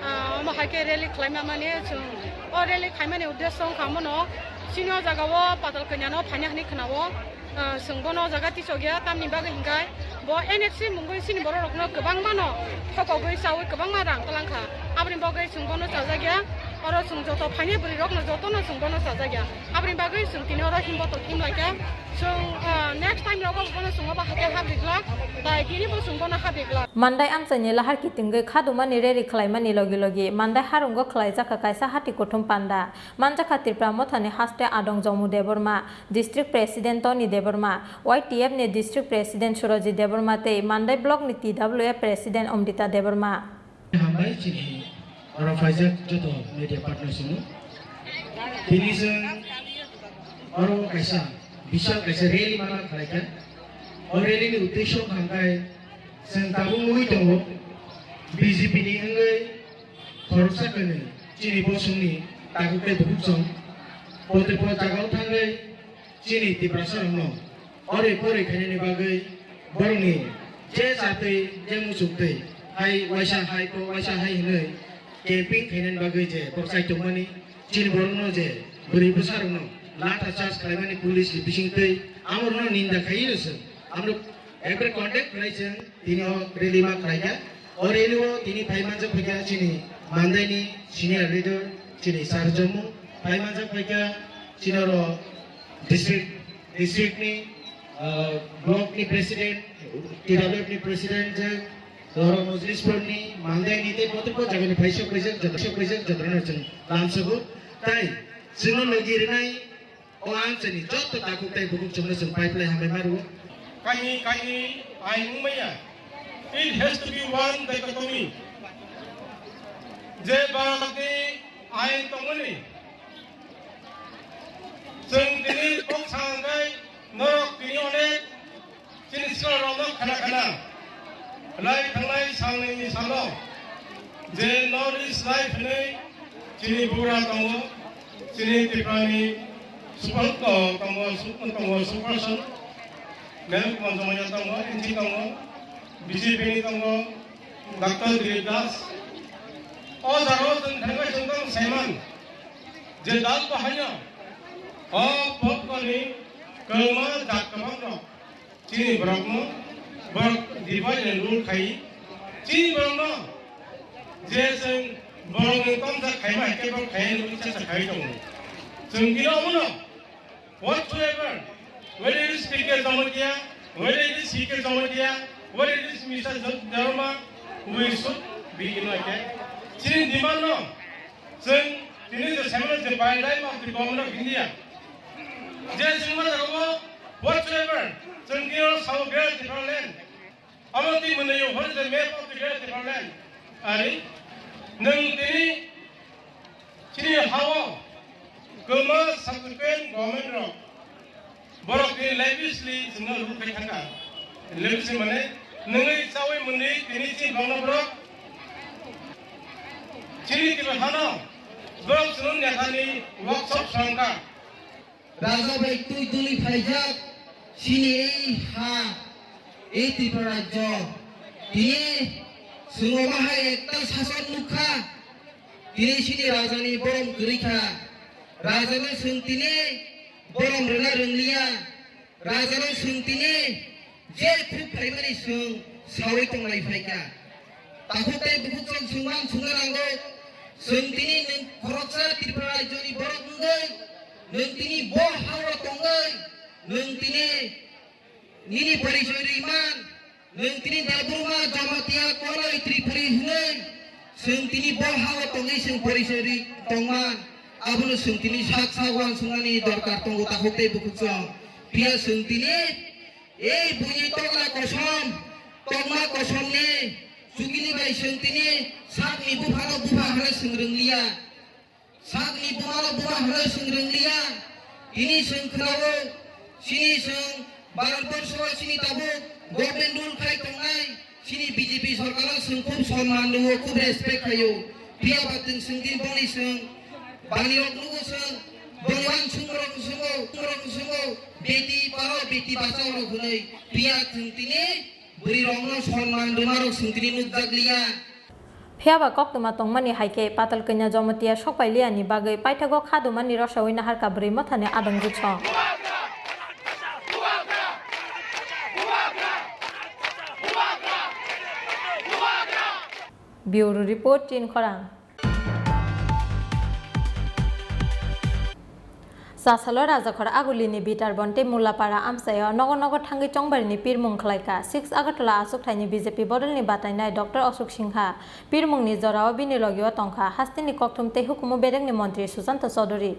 ah, omo hai khe rally khlaima mani chwng o rally khaimani uddesyo wngkha omono chini o jaga o Patalkanyano phaina hwnwi khwnao. Ah, chwng bono o jaga tisok ya, tamni bagwi hinkhe bo N F C mungwi chini borok rokno kwbangma no thokogwi chawi kwbangma rang twlang kha. Aboni bagwi chwng bono chajak ya. Oro chwng joto phainai bwrwi rokno jotono chwng bono chajak ya. Aboni bagwi chwng tini oro himbotok himlai kha. Chwng, ah, next time rogo bono chwng obo hai khe hap rijlak. Tai tini bo chwng bono hap rijlak. Mandai amchaini lahar kitingwi khadumani rally khlaimani logi logi Mandai harungo khwlaijakha kaisa hati kuthum panda. Manjakha Tipra Mothani haste adong Jomu Debbarma, District President Tony Debbarma, Y T F ni District President Surajit Debbarma tei Mandai Block ni T W F President Amrita Debbarma. Hambai chini oro phaijak joto media partners no. Tini chwng oro kaisa bishal kaisa rally mana khlaikha. O rally ni uddesyo hambai chwng tabuk nugwi tongo B J P ni wngwi khoroksa kwnwi chini bosongni takhuk tei bukhuk song pote po jagao thangwi chini Tiprasa rokno ore pore khainani bagwi borokni je chatwi je muchuk twi hai waisa hai ko waisa hai hwnwi camping khainani bagwi je borok chai tongmani chini borokno je bwrwi bwsa rokno latha charge khlaimani police ni bisingtwi amorokno ninda khaiwi rwswk amrok ekre contact khlai chwng tini o rally ma khlaikha. O rally o tini phai manjak phaikha chini Mandaini senior leader chini Sir Jomu, phai manjak phaikha chini oro district, district ni, ah, block ni president, T W F ni president je, oro Mojlis Pur ni, Mandaini tei potrikko jaga ni phai sok paijak, jatra sok paijak, jatra no chwng lamsogo. Tai chwngno logi rinai O ang chini joto takhuk tei bukhuk chwngno chwng pipeline hambai ma rwo. Kahi kahi ain wngmaya. It has to be one dichotomy. Je Bharatni ain tongmani. Chwng tini kok sangai norok tini onek Chini scholar rokno khana khana lai thanglai salnwi ni salo je North East Life hinwi chini bugra tongo, chini Tripurani super, oh, tongo, su-, tongo, superson, Mem Kumar Jamania tongo, N G tongo, B J P ni tongo, Doctor Dilip Das. O jagao chwng thangbai chwng tong saiman je dal bahaino o potkoni kwma jat kwbang rok. Chini borokno, borok divide and rule khai. Chini borokno, je chwng borokni tomsa khaima hai khe borok khai nw cha cha khai tongo. Chwng dino omono, whatsoever, whether it is P K Jamatia, whether it is C K Jamatia, whether it is Mister Dharma, we should be united. Chini demand no, Chwng tini je seminar je bai lai ma twi government of India. Je chwng ma jaga o whatsoever chwng tini oro sao Greater Tipraland. Amo twi mwnwi o hor je map of the Greater Tipraland. Ari nwng tini chini ha o kwma subsequent government rok Borok tini lavishly chwngno ruk khai thangkha. Lavishly mane nwngwi chawi mwnwi tini chini bangno borok chini tini hano borok chwng nethani workshop swrangkha. Raja bai twi duli phaijak chini ei ha, ei Tripura rajyo. Tini chwng omo hai ektal sason nukha. Tini chini rajani borom kwrwi kha. Rajano chwng tini borom rwna rwngliya. Rajano chwng tini je khuk phaimani chwng sawi tonglai phaikha. Takhuk tei bukhuk chwng chwngman chwngna nango. Chwng tini nwng khoroksa Tripura rajyoni borok wngwi, nwng tini bo hao tongwi, nwng tini nini porichoi rwman, nwng tini Debbarma Jamatia Konai Tripuri hwnwi, chwng tini bo hao tongwi chwng porichoi rwi tongman. Abono chwng tini sak sak uansuknani dorkar tongo takhuk tei bukhuk chwng. Phiya chwng tini ei buini tokla kosom, tokma kosomni chukini bai chwng tini sakni buphano bupha hwnwi chwng rwngliya. Sakni bumano buma hwnwi chwng rwngliya. Tini chwng khwnao, chini chwng Bharatborsho chini tabuk government rule khai tongnai, chini B J P sorkaro chwng khub sonman rwo, khub respect khaio. Phiya ba chwng chwng din boni chwng bani rok nugo chwng, boni uansuk rok chwngo, rok chwngo, beti padhao, beti bachao rok hwnwi. Phiya chwng tini bwrwi rokno sonman rwma rok chwng tini nukjakliya. Phiya ba koktwma tongmani hai khe Patal Kanya Jamatia sok pai liyani bagwi paithago kha dumani rosaui naharkha bwrwi mothani adong jwksong. Bureau Report, Chinkhorang. Chasalo Rajakhor Agulini Bitarbon tei Mullapara amchaio nogo nogo thangwi chongbarini pirmung khlaikha. Six Agartala achukthai ni B J P bodolni batainai Doctor Ashok Singha. Pirmungni jorao bini logio tongkha hasteni kokthum tei hukumu bedekni montri Sushanta Chowdhury.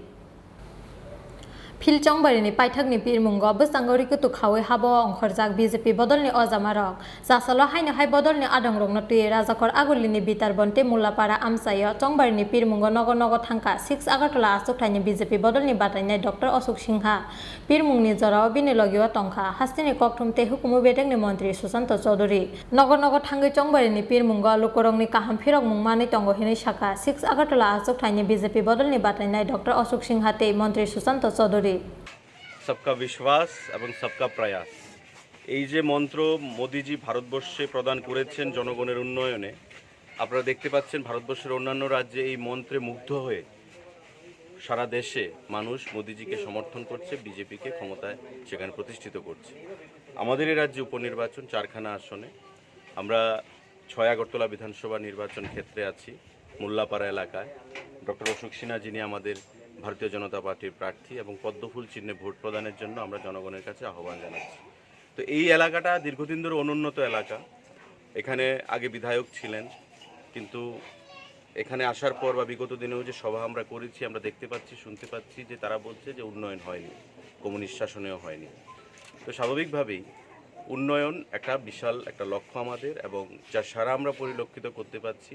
Phil chongbarini paithakni pirmungo bwskango rikutuk khaui habo ongkhorjak B J P bodolni ojamarok. Chasalo haino hai bodolni adongrokno twiwi Rajakhor Agulini Bitarbon tei Mullapara amchaio chongbarini pirmungo nogo nogo thangkha six Agartala achukthai ni B J P bodolni batainai Doctor Ashok Singha. Pirmungni jorao bini logio tongkha hasteni kokthum tei hukumu bedekni montri Sushanta Chowdhury. Nogo nogo thangwi chongbarini pirmungo lukurokni kaham phirokmung manwi tongo hinwi sakha six Agartala achukthai ni B J P bodolni batainai Doctor Ashok Singha tei montri Sushanta Chowdhury. সবকা বিশ্বাস এবং সবকা প্রয়াস, এই যে মন্ত্র মোদিজি ভারতবর্ষে প্রদান করেছেন জনগণের উন্নয়নে, আপনারা দেখতে পাচ্ছেন ভারতবর্ষের অন্যান্য রাজ্যে এই মন্ত্রে মুগ্ধ হয়ে সারা দেশে মানুষ মোদিজিকে সমর্থন করছে, বিজেপিকে ক্ষমতায় সেখানে প্রতিষ্ঠিত করছে। আমাদের এই রাজ্যে উপনির্বাচন চারখানা আসনে, আমরা ছয় আগরতলা বিধানসভা নির্বাচন ক্ষেত্রে আছি, মোল্লাপাড়া এলাকায়। ডক্টর অশোক সিনহা, যিনি আমাদের ভারতীয় জনতা পার্টির প্রার্থী, এবং পদ্মফুল চিহ্নে ভোট প্রদানের জন্য আমরা জনগণের কাছে আহ্বান জানাচ্ছি। তো এই এলাকাটা দীর্ঘদিন ধরে অনুন্নত এলাকা, এখানে আগে বিধায়ক ছিলেন, কিন্তু এখানে আসার পর বা বিগত দিনেও যে সভা আমরা করেছি, আমরা দেখতে পাচ্ছি, শুনতে পাচ্ছি যে তারা বলছে যে উন্নয়ন হয়নি, কমিউনিস্ট শাসনেও হয়নি। তো স্বাভাবিকভাবেই উন্নয়ন একটা বিশাল একটা লক্ষ্য আমাদের, এবং যা সারা আমরা পরিলক্ষিত করতে পারছি,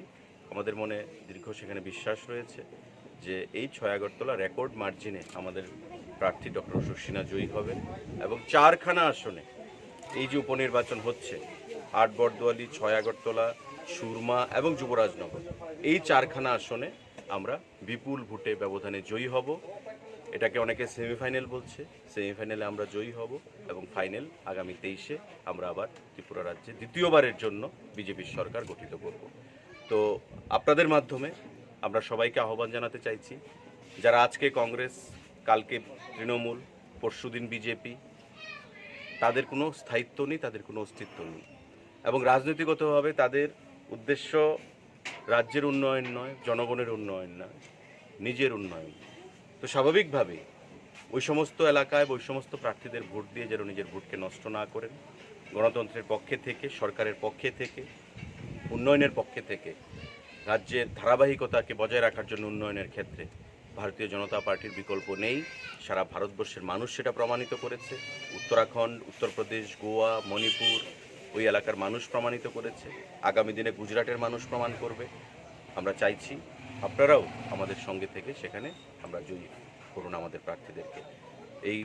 আমাদের মনে দীর্ঘ সেখানে বিশ্বাস রয়েছে যে এই ছয় আগরতলা রেকর্ড মার্জিনে আমাদের প্রার্থী ডক্টর অশোক সিনহা জয়ী হবেন এবং চারখানা আসনে এই যে উপনির্বাচন হচ্ছে, আট বটদোয়ালি, ছয় আগরতলা, সুরমা এবং যুবরাজনগর, এই চারখানা আসনে আমরা বিপুল ভোটে ব্যবধানে জয়ী হব। এটাকে অনেকে সেমিফাইনাল বলছে, সেমিফাইনালে আমরা জয়ী হব এবং ফাইনাল আগামী তেইশে আমরা আবার ত্রিপুরা রাজ্যে দ্বিতীয়বারের জন্য বিজেপির সরকার গঠিত করব। তো আপনাদের মাধ্যমে আমরা সবাইকে আহ্বান জানাতে চাইছি, যারা আজকে কংগ্রেস, কালকে তৃণমূল, পরশুদিন বিজেপি, তাদের কোনো স্থায়িত্ব নেই, তাদের কোনো অস্তিত্ব নেই। এবং রাজনৈতিকগতভাবে তাদের উদ্দেশ্য রাজ্যের উন্নয়ন নয়, জনগণের উন্নয়ন নয়, নিজের উন্নয়ন। তো স্বাভাবিকভাবেই ওই সমস্ত এলাকায় বা ওই সমস্ত প্রার্থীদের ভোট দিয়ে যেন নিজের ভোটকে নষ্ট না করেন। গণতন্ত্রের পক্ষে থেকে, সরকারের পক্ষে থেকে, উন্নয়নের পক্ষে থেকে রাজ্যের ধারাবাহিকতাকে বজায় রাখার জন্য উন্নয়নের ক্ষেত্রে ভারতীয় জনতা পার্টির বিকল্প নেই। সারা ভারতবর্ষের মানুষ সেটা প্রমাণিত করেছে। উত্তরাখণ্ড, উত্তরপ্রদেশ, গোয়া, মণিপুর, ওই এলাকার মানুষ প্রমাণিত করেছে। আগামী দিনে গুজরাটের মানুষ প্রমাণ করবে। আমরা চাইছি আপনারাও আমাদের সঙ্গে থেকে সেখানে আমরা জয়ী করুন আমাদের প্রার্থীদেরকে। এই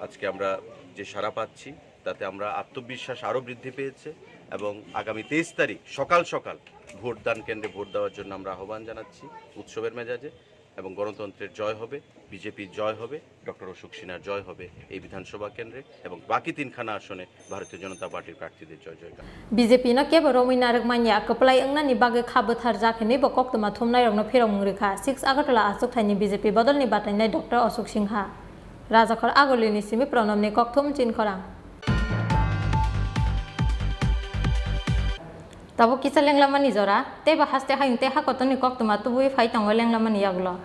আজকে আমরা যে সাড়া পাচ্ছি, তাতে আমরা আত্মবিশ্বাস আরও বৃদ্ধি পেয়েছে এবং আগামী তেইশ তারিখ সকাল সকাল ভোটদান কেন্দ্রে ভোট দেওয়ার জন্য আমরা আহ্বান জানাচ্ছি উৎসবের মেজাজে। এবং গণতন্ত্রের জয় হবে, বিজেপির জয় হবে, ডক্টর অশোক সিনহার জয় হবে এই বিধানসভা কেন্দ্রে এবং বাকি তিনখানা আসনে ভারতীয় জনতা পার্টির প্রার্থীদের জয় জয়কার। B J P no kebo romwi narwk manya, kwplai wngnani bagwi kha bwtharjak hinwi bo koktwma thumnairokno phirokmung rwkha six Agartala achukthai ni B J P bodolni batainai Doctor Ashok Singha. Rajakhor Agulini simi Pranobni kokthum Chinkhorang. Tabuk kisa lenglamani jora, teibo haste hayung tei hakotorni koktwma tubui phai tongo lenglamani yagulo.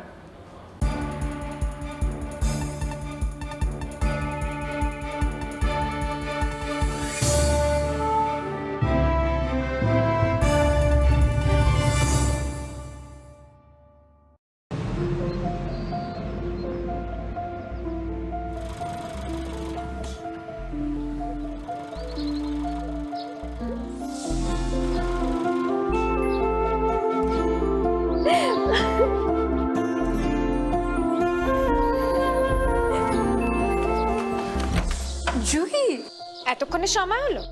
এতক্ষণে সময় হলো?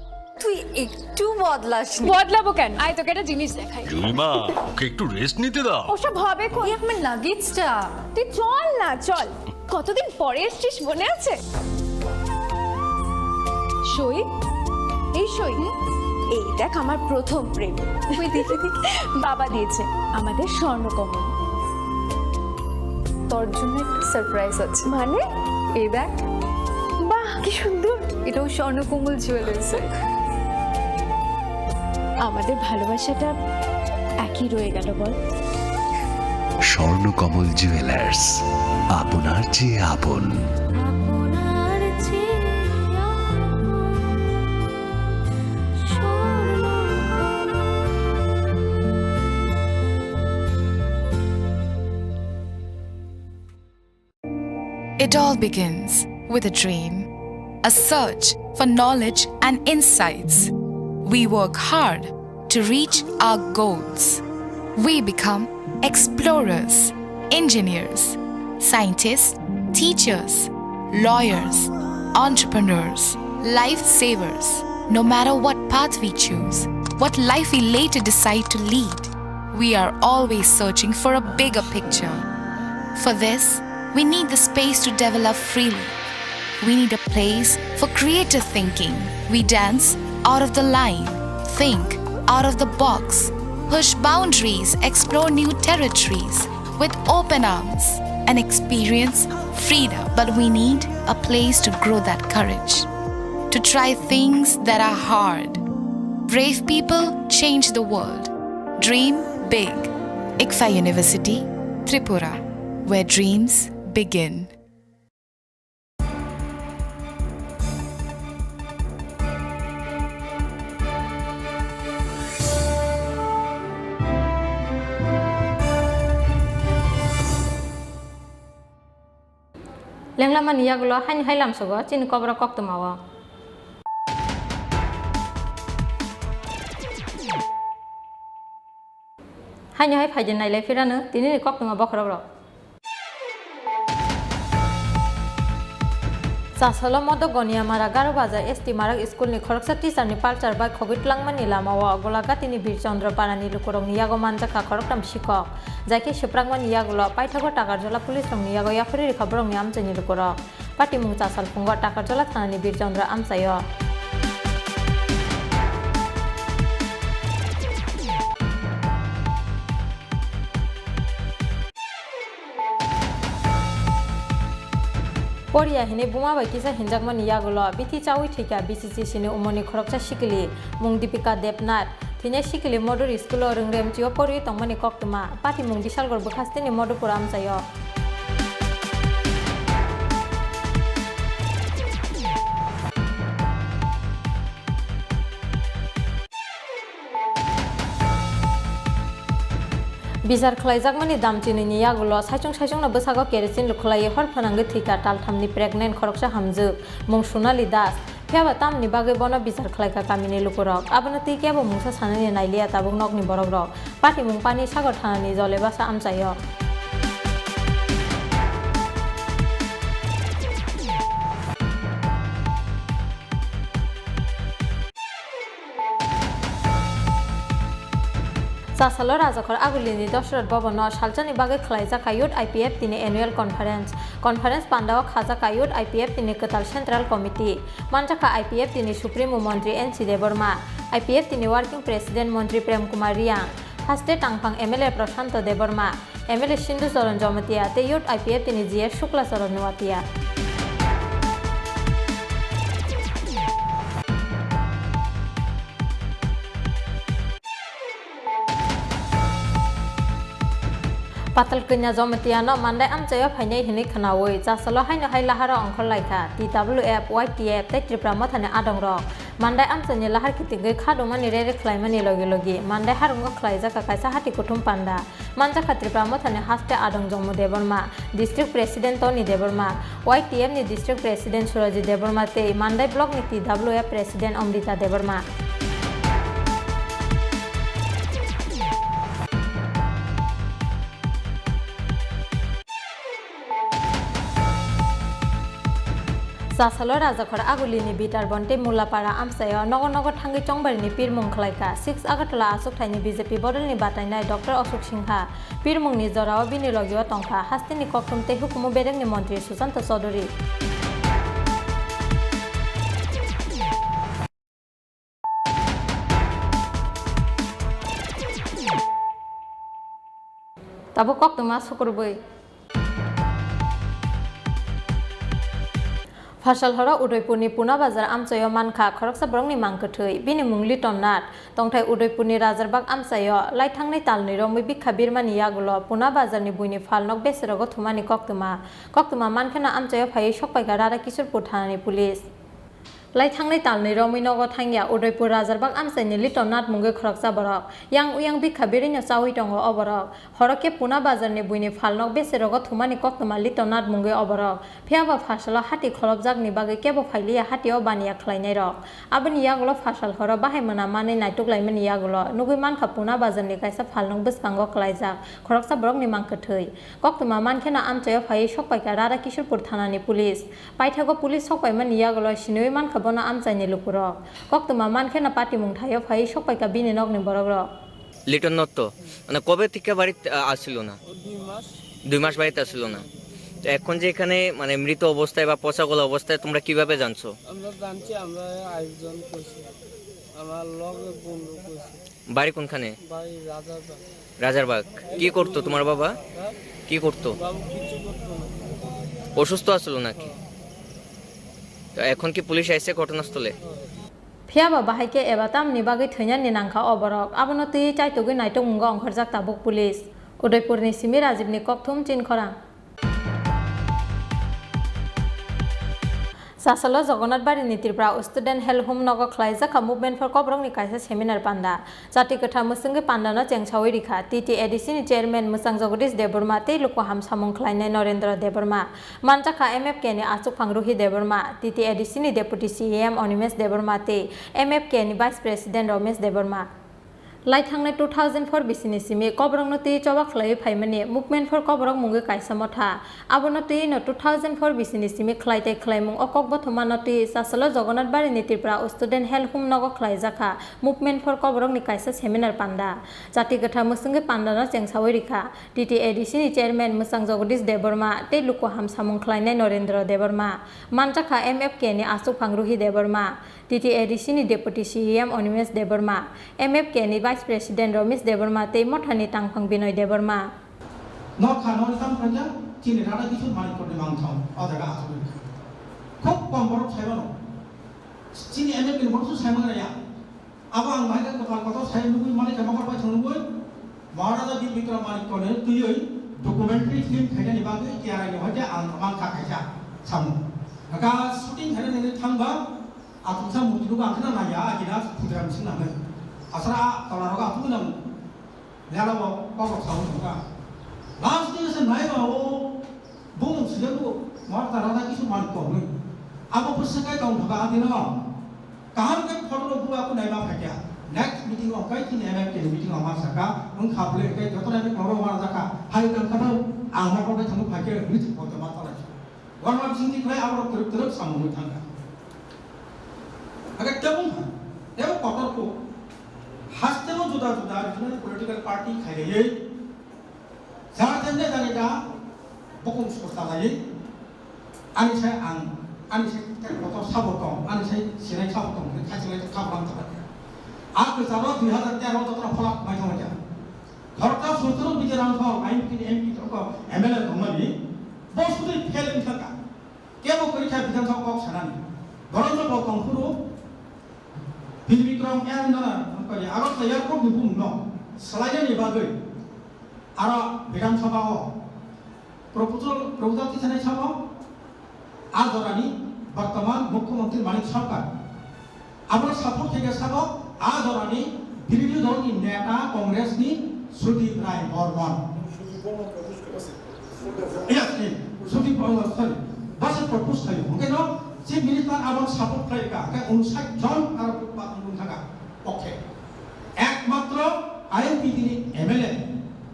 তুই একটু বদলাসনি। বদলাবো কেন? আয়, তোকে একটা জিনিস দেখাই। জুলিমা, ওকে একটু রেস্ট নিতে দাও। ওসব হবে কই? এই আমার লাগেজটা। তুই চল না, চল। কতদিন পরে এসছিস, মনে আছে? সই, এই সই। এই দেখ, আমার প্রথম প্রেম। ওই দেখি, দেখি। বাবা দিয়েছে আমাদের স্বর্ণকমল। তোর জন্য একটা সারপ্রাইজ আছে। মানে? এই দেখ। বাহ, কি সুন্দর। এটাও স্বর্ণকমল জুয়েলার্সের। আমাদের ভালোবাসাটা একই রয়ে গেল, বল? স্বর্ণকমল জুয়েলার্স, আপনার চেয়ে আপন। It all begins with a dream, a search for knowledge and insights. We work hard to reach our goals. We become explorers, engineers, scientists, teachers, lawyers, entrepreneurs, lifesavers. No matter what path we choose, what life we later decide to lead, we are always searching for a bigger picture. For this, we need the space to develop freely. We need a place for creative thinking. We dance out of the line, think out of the box, push boundaries, explore new territories with open arms and experience freedom. But we need a place to grow that courage, to try things that are hard. Brave people change the world. Dream big. ICFAI University, Tripura, where dreams begin. Lenglamani yagulo haini hai lamsogo chini koboro koktwmao. Haini hai phaidi nailai phirano tinini koktwma bokhorokrok. Chasalo Modok Goniamara Garo Baja S T Marak School ni khoroksa teacher ni palchar bai khogwi tlangmani lamao Golagatini Bir Chandra Parani lukurokni yago manjakha khoroktham sikok. Jaikhe swprakmani yagulo paithago Takarjala police rokni yago yaphuri rikha borokni amchaini lukurok. Patimung Chasal phungo Takarjala thanani Bir Chandra amchaio. Poriya hinwi buma bai kisa hinjakmani yagulo bithi chaui thwikha B C C C ni umorni khoroksa sikili mung Dipika Debnath. Thwinai sikili Moduri School o rwngrem chio porwi tongmani koktwma. Patimung Bisalgor bwkhasteni Modupur amchaio. Bichar khlaijakmani damchinini yagulo saichung saichungno bwsago kerosene lukhlaiwi hor phwnangwi thwikha talthamni pregnant khoroksa hamjwk, mung Sonali Das. Phiyaba tamni bagwi bono bichar khlaikha kamini lukurok. Abono twi kebo mungsa sanani nailiya tabuk nokni borokrok. Patimung Panisagar thanani Jolebasa amchaio. Chasalo Rajakhor Agulini Dosrat Bhavan-o salsani bagwi khlaijakha Youth I P F T ni Annual Conference. Conference pandao khajakha Youth I P F T ni kwtal Central Committee. Manjakha I P F T ni Supremo Montri N C Debbarma, I P F T ni Working President Montri Prem Kumar Reang, haste tangphang M L A Prashanto Debbarma, M L A Sindhu Charan Jamatia tei Youth I P F T ni G S Shukla Charan Noatia. Patal Kanya Jamatia no Mandai amchaio phainai hinwi khwnawi, Chasalo haino hai laharo ongkhor laikha T W F, Y T F tei Tripura Mothani adongrok. Mandai amchaini lahar kitingwi khadumani rere khlaimani logi logi Mandai harungo khlaijakha kaisa hati kuthum panda. Manjakha Tripura Mothani haste adong Jomo Debbarma, District President Tony Debbarma, Y T F ni District President Surajit Debbarma tei Mandai Block ni T W F President Amrita Debbarma. Chasalo Rajakhor Agulini Bitarbon tei Mulapara amchaio nogo nogo thangwi chongbarini pirmung khlaikha. Six Agartala achukthaini B J P bodolni batainai Doctor Ashok Singha. Pirmungni jorao bini logio tongkha hasteni kokthum tei hukumu bedekni montri Sushanta Chowdhury. Tabuk koktwma sukurubui. Pharsal horo Udaipurni Puna Bazar amchaio mankha khoroksa borokni mang kwthwi. Bini mung Liton Nath. Tongthai Udaipurni Rajarbag amchaio laithangnai talni romwi bikha birmani yagulo Puna Bazarni buini phalnok beserogo thumani koktwma. Koktwma mankheno amchaio phaiwi sokpaikha Rara Kishorpur thanani police. Lai thangnai talni romwi nogo thangya Udaipur Rajarbag amchaini Liton Nath mungwi khoroksa borok. Yang uyang bikha birwino chaui tongo o borok. Horo khe Puna Bazarni buini phalnok beserogo thumani koktwma Liton Nath mungwi o borok. Phiyaba pharsalo hati kholopjakni bagwi kebo phailiya hatio baniya khlainairok. Aboni yagulo pharsal horo bahai mwnam manwi naituklaimani yagulo nugwi mankha Puna Bazarni kaisa phalnok bwskango klaijak khoroksa borokni mang kwthwi. Koktwma mankheno amchaio phaiwi sokpaikha Rara Kishorpur thanani police. Paithago police sokpaimani yagulo siniwi mankha bono amchaini lukurok. Koktwma mankheno patimung thaio phaiwi sokpaikha bini nokni borokrok. Liton দত্ত, মানে, কবে থেকে বাড়িতে, আ, আসছিল না? ও দুই মাস। দুই মাস বাড়িতে আসছিল না। তো এখন যে এখানে, মানে, মৃত অবস্থায় বা পচা গলা অবস্থায় তোমরা কিভাবে জানছো? আমরা জানছি, আমরা আরেকজন কইছে, আমার লগে বন্ধু কইছে। বাড়ি কোনখানে? বাড়ি রাজারবাগ। রাজারবাগ। কি করতো তোমার বাবা? হ্যাঁ? কি করতো? বাবু কিছু করতো না। অসুস্থ আসলো নাকি? হ্যাঁ। তো এখন কি পুলিশ আইছে ঘটনাস্থলে? হ্যাঁ। Phiyaba bahai khe eba tamni bagwi thwinani nangkha o borok? Abono twiwi chaitugwi naitokmungo ongkhorjak tabuk police. Udaipurni simi Rajibni kokthum chinkhorang. Chasalo Jagannath Barini Tripura Student Health Home nogo khlaijak kha Movement for Koborokni kaisa seminar panda. Jati kwthar mwswngwi pandano chengsawi rikha T T A D C ni chairman Mwchang Jagadish Debbarma tei luku ham samung khlainai Narendra Debbarma. Manjakha M F K ni achukphang Ruhi Debbarma, T T A D C ni Deputy C E M Animesh Debbarma tei M F K ni Vice President Romesh Debbarma. Lai thangnai two thousand four bisini simi Koborokno twiwi choba khlaiwi phaimani Movement for Koborok mungwi kaisa motha. Abono twiwino two thousand four bisini simi khlai tei khlaimung o kokbothomano twiwi Chasalo Jagannath Barini Tripura Student Health Home nogo khlaijakha Movement for Koborokni kaisa seminar panda. Jati kwthar mwswngwi pandano chengsawi rikha T T A D C ni chairman Mwchang Jagadish Debbarma tei luku ham samung khlainai Narendra Debbarma. Manjakha M F K ni achukphang Ruhi Debbarma. T T A D C ni Deputy C E M Animesh Debbarma, M F K ni Vice President Romesh Debbarma tei mothani tangphang Binoy Debbarma. Nokha noni tamo khaikha chini Radha Kishore Manikya ni mangthang o jaga asugwi kha. Khub kom borok sai mano. Chini M F K ni borok se sai mano ya. Abo ang bahai khe kwtal kotor sai nugwi mani khe mokol bai thang nugwi Maharaja Bir Bikram Manikya ni twiwi documentary film khainani bagwi T R I ni hoite ang mankha kaisa samung. Aka shooting khainani thangba Achuksa murti nugo ang kheno naiya, agina Khudiram sing nangnai. Asra a tola rogo achukgwi nang lelabo kok rok saui tongkha. Last day se naiba o bumung sijak nugo, Maharaj Radha Kishore Manikya hinwi. Abo bwswk kai tong thangkha adino. Kaham khe photo rok bu aku naima phaikha. Next meeting o kai chini M F K ni meeting o ma saka, wng kha bwlwi kai joto nai khe kok rok ma jakha. Hai tang kha ang mokol bai thangwi phaikhe hinwi se photo ma tolai. Uanama bisingtwi khlai aborok twrwk twrwk samungwi thangkha. Hakhe tei wngkha, tei kotor kuk. Hasteo juda juda regional political party khairaiwi, jar jemne jani da bukung sosa laiwi, ani sai ang, ani sai tei kotor sabo tong, ani sai sinai sabo tong, hwnwi khaichilai tong, sabo lang thangkha. A kwcharo dui hazar tero jotono pholak mai thangkha. Khoroksa sutro bijaram thong, I M P ni M P thok, M L A tongmani, bo sudui fail wngkha. Kebo kwrwi kha Bidhan Sabha kok sanani. Boronto bo tongphuru Bir Bikram M Nana, Agartala airport ni bumungno swlainani bagwi aro Bidhan Sabha o proposal, proposal tisanai sabo, a jorani bortoman Mukhyamantri Manik Sarkar. Abono support khe khe sabo, a jorani birodhi dol ni neta Congress ni Sudip Rai Bormon. Yes, eh, Sudip Bormon, sorry. Base propose khayo. Hwnkhe no Chief Minister abono support khlai kha. Hwnkhe unsat jon aro ba wng thaka. Okay. Ekmatro I M P T ni M L A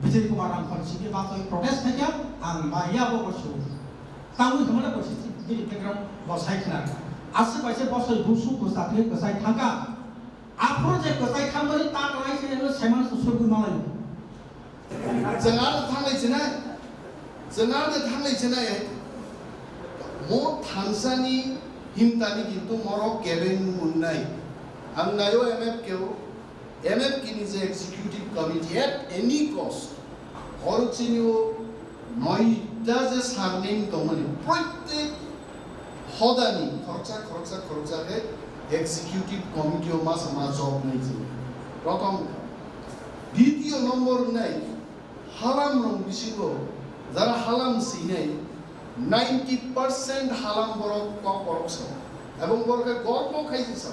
Vijay Kumar Rangkhal sini batoi protest khaikha, ang maya bo bosu. Tangwi hwnmale bosi. Bini background bo sai khna. Aswk bai se bosoi busu kwchak khe kwchai thangkha. Aphuru je kwchai thangmani ta kwlai se eno saiman se surgwi malai. Chwng aro thanglai chinai. Chwng aro thanglai chinai. Mo thansani himtani kintu morok kebeng munnai. Ang nayo M F K o. M F K ni je executive committee at any cost, oro chini o noita je surname tongmani, protek hodani khoroksa, khoroksa, khoroksa khe executive committee o masa ma job nai chini. Prothom, ditiyo nombor nai, halam rong bisingo, jara halam sinai, ninety percent halam borok kok borok sa. Ebong borok khe gorbo khai se sa.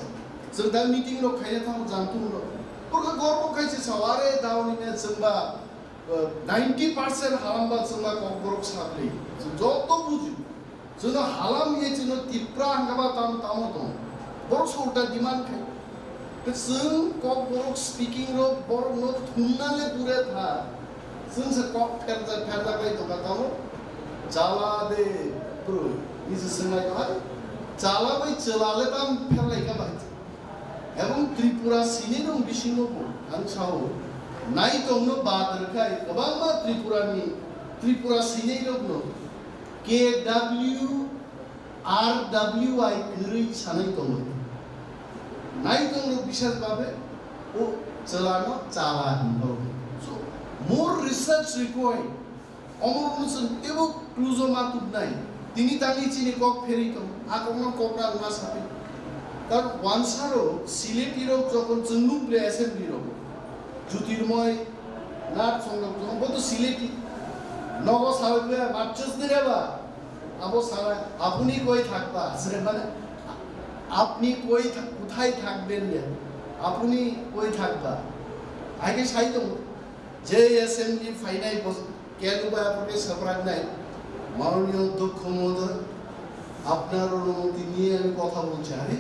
Chwng da meeting rok khaina thango jang tung rok. Borok khe gorbo khai se sa, are daoni me chwng ba, eh, ninety percent halam ba chwng ba kok borok sa phai. Chwng joto buji. Chwngno halam ye chwngno Tipra hwnka ba tamo tamo tong. Borok sorta demand khai. Tei chwng kok borok speaking rok borok no thumna le dure tha. Chwng se kok pherjak pherjak lai tongkha tamo. Chala de bro. Nisi swngnai tong hai. Chala bai chwla le tam pherlai kha bai. Ebong Tripura sinai rok bisingo bo ang sao. Nai tongno badar khai kwbangma Tripura ni, Tripura sinai rok no K W R W I kwrwi sanai tongo. Nai tongo bisas babe o chwlano chala hinwi. So, more research required. Omo rokno chwng teibo clue-o ma tubnai. Tini tangwi chini kok pherwi tong, a kokno kokna rwna sapi. Karon wansaro Sileti rok jokhon chwng nukle assembly rok, Jyotirmoy Nath Chongrok jokhon, bo to Sileti. Nogo sawi khe matchos dire ba. Abo sana, "Apuni koi thakba?" Sire mane, "Apni koi thak-, kuthai thakben ye? Apuni koi thakba?" Aike sai tongo, je assembly phainai bos-, kenu ba apni swprak nai, "Manoniyo Dukho Mohodoy, apnar onumoti niye ami kotha bolchi." Are,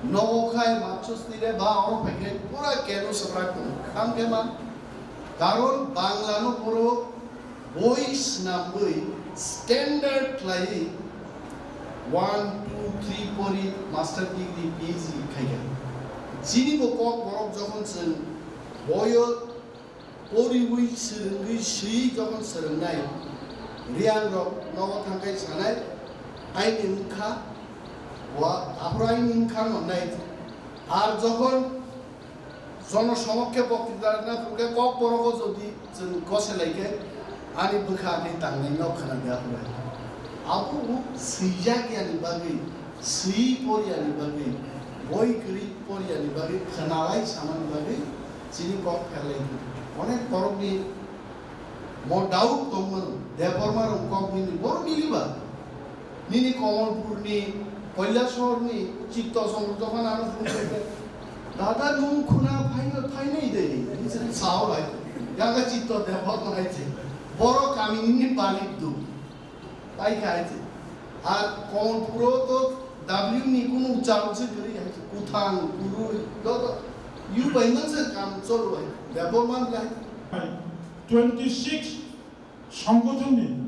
nogo khai matchos dire ba oro phaikhe pura kenu swprak tongo. Kam khe man? Karon Bangla no puro boi swnamwi standard khlaiwi one, two, three pori master degree, P H D khaikha. Chini bo kok borok jokhon chwng boyo poriwi swrwngwi swi jokhon swrwngnai, Riyang rok nogo thangkhai sanai, "Aini wngkha, wa, aphuru aini wngkha," hwnwi. Ar jokhon jono somokkhe boktwita rwna phuru khe kok borok o jodi chwng gose lai khe ani bwkha ani tangnai nok khna dia phuru. Abo swijak yani bagwi, swi por yani bagwi, boi kwrwi por yani bagwi, khna lai samani bagwi chini kok pher lai di. Onek borok ni mo doubt tong mano, Debbarma rok kok nini borok nini ba. Nini Kamalpur ni, Kailasahar ni, Chitto Chondro jokhon ano phone khaikhe, "Dada, nwng khuna phaino, phainai de?" Nini sao lai. Yaga Chitto Debbarma hai se. Boro kami nini balik du. Tai khai se. Ar Kamalpuro to W ni kunu ucharong se kwrwi hai se. Kuthang, kurui, joto. Yu bai man se kam cholo hai. Debbarma lai. Twenty six Songgothonni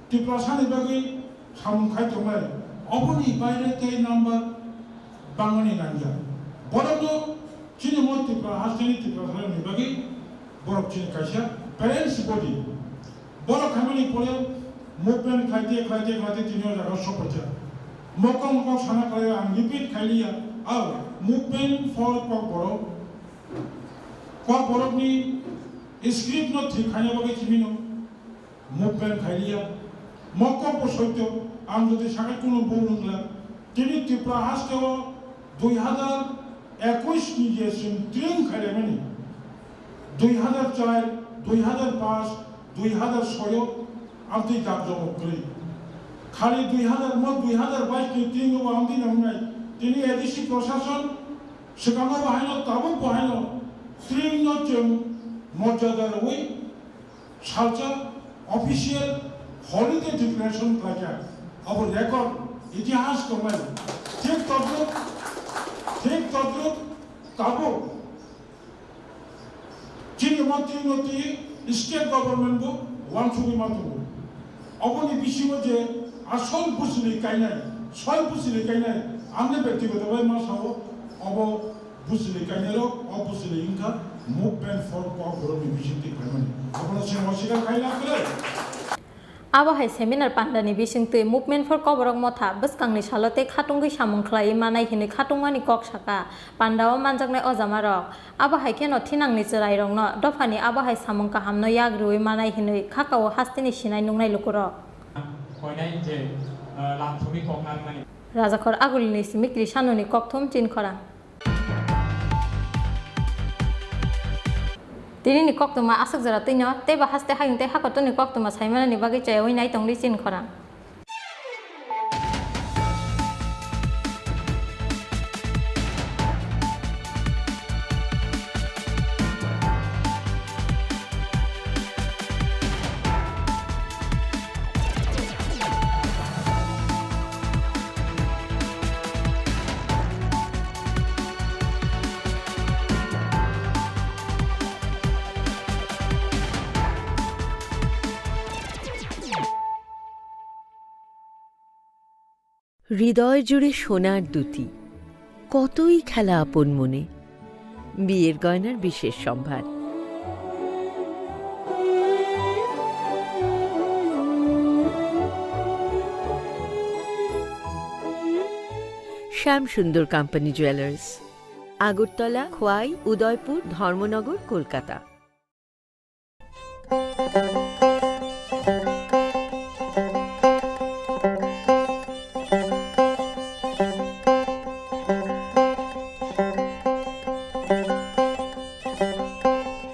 Tiprasani bagwi samung khai tongnai, oboni baire tei number bangmani nangya. Borokno chini mo Tripura hasteni Tiprasani bagwi borok chini kaisa parents body. Borok khaimani pore movement khlaite, khlaite, khlaite tini o jaga sokphaikha. Mokol mokol sana khlaio, ang repeat khailiya. Ao movement for Kokborok. Kokborokni script no thik khaina bagwi chimino movement khailiya. Mokol bo soito, ang jodi sakai kuno bung nungla. Tini Tripura hasteo dui hazar ekush ni je chwng tring khaimani. Dui hazar char, dui hazar panch, dui hazar soi o amtwi jabjabo kwrwi. Khali dui hazar mo dui hazar bais ni tring o amtwi nang nai. Tini A D C proshashon Swkango bo haino tabuk bo haino tring no chwng morjada rwui salsa official holiday declaration khlaikha. Abo record, itihas tongmani. Thik todruk, thik todruk tabuk chini mantri no twi state government bo uansugwi ma tongo. Oboni bisingo je Asol bujinwi kainai, soi bujinwi kainai, ang de bektigoto bai ma sao, obo bujinwi kainai rok, o bujinwi wngkha Movement for Kokborok ni bisingtwi phaimani. Abono se mosika khaina kwrwi. Abo hai seminar pandani bisingtwi Movement for Kokborok Motha bwskangni salo tei khatungwi samung khlaiwi manai hwnwi khatungmani kok sakha pandao manjaknai ojamarok. Abo hai kheno thinangni chwrairokno dophani abo hai samung kahamno yak rwui manai hwnwi khakao hasteni sinai nungnai lukurok. Koinai je, ah, lamthumwi kok narwknani. Rajakhor Agulini simi Krisanoni kokthum Chinkhorang. Tinini koktwma aswk jora twino, teibo haste hayung tei hakotorni koktwma saimanani bagwi chayaui nai tongdi Chinkhorang. হৃদয় জুড়ে সোনার দ্যুতি, কতই খেলা আপন মনে। বিয়ের গয়নার বিশেষ সম্ভার। শ্যাম সুন্দর কোম্পানি জুয়েলার্স, আগরতলা, খোয়াই, উদয়পুর, ধর্মনগর, কলকাতা।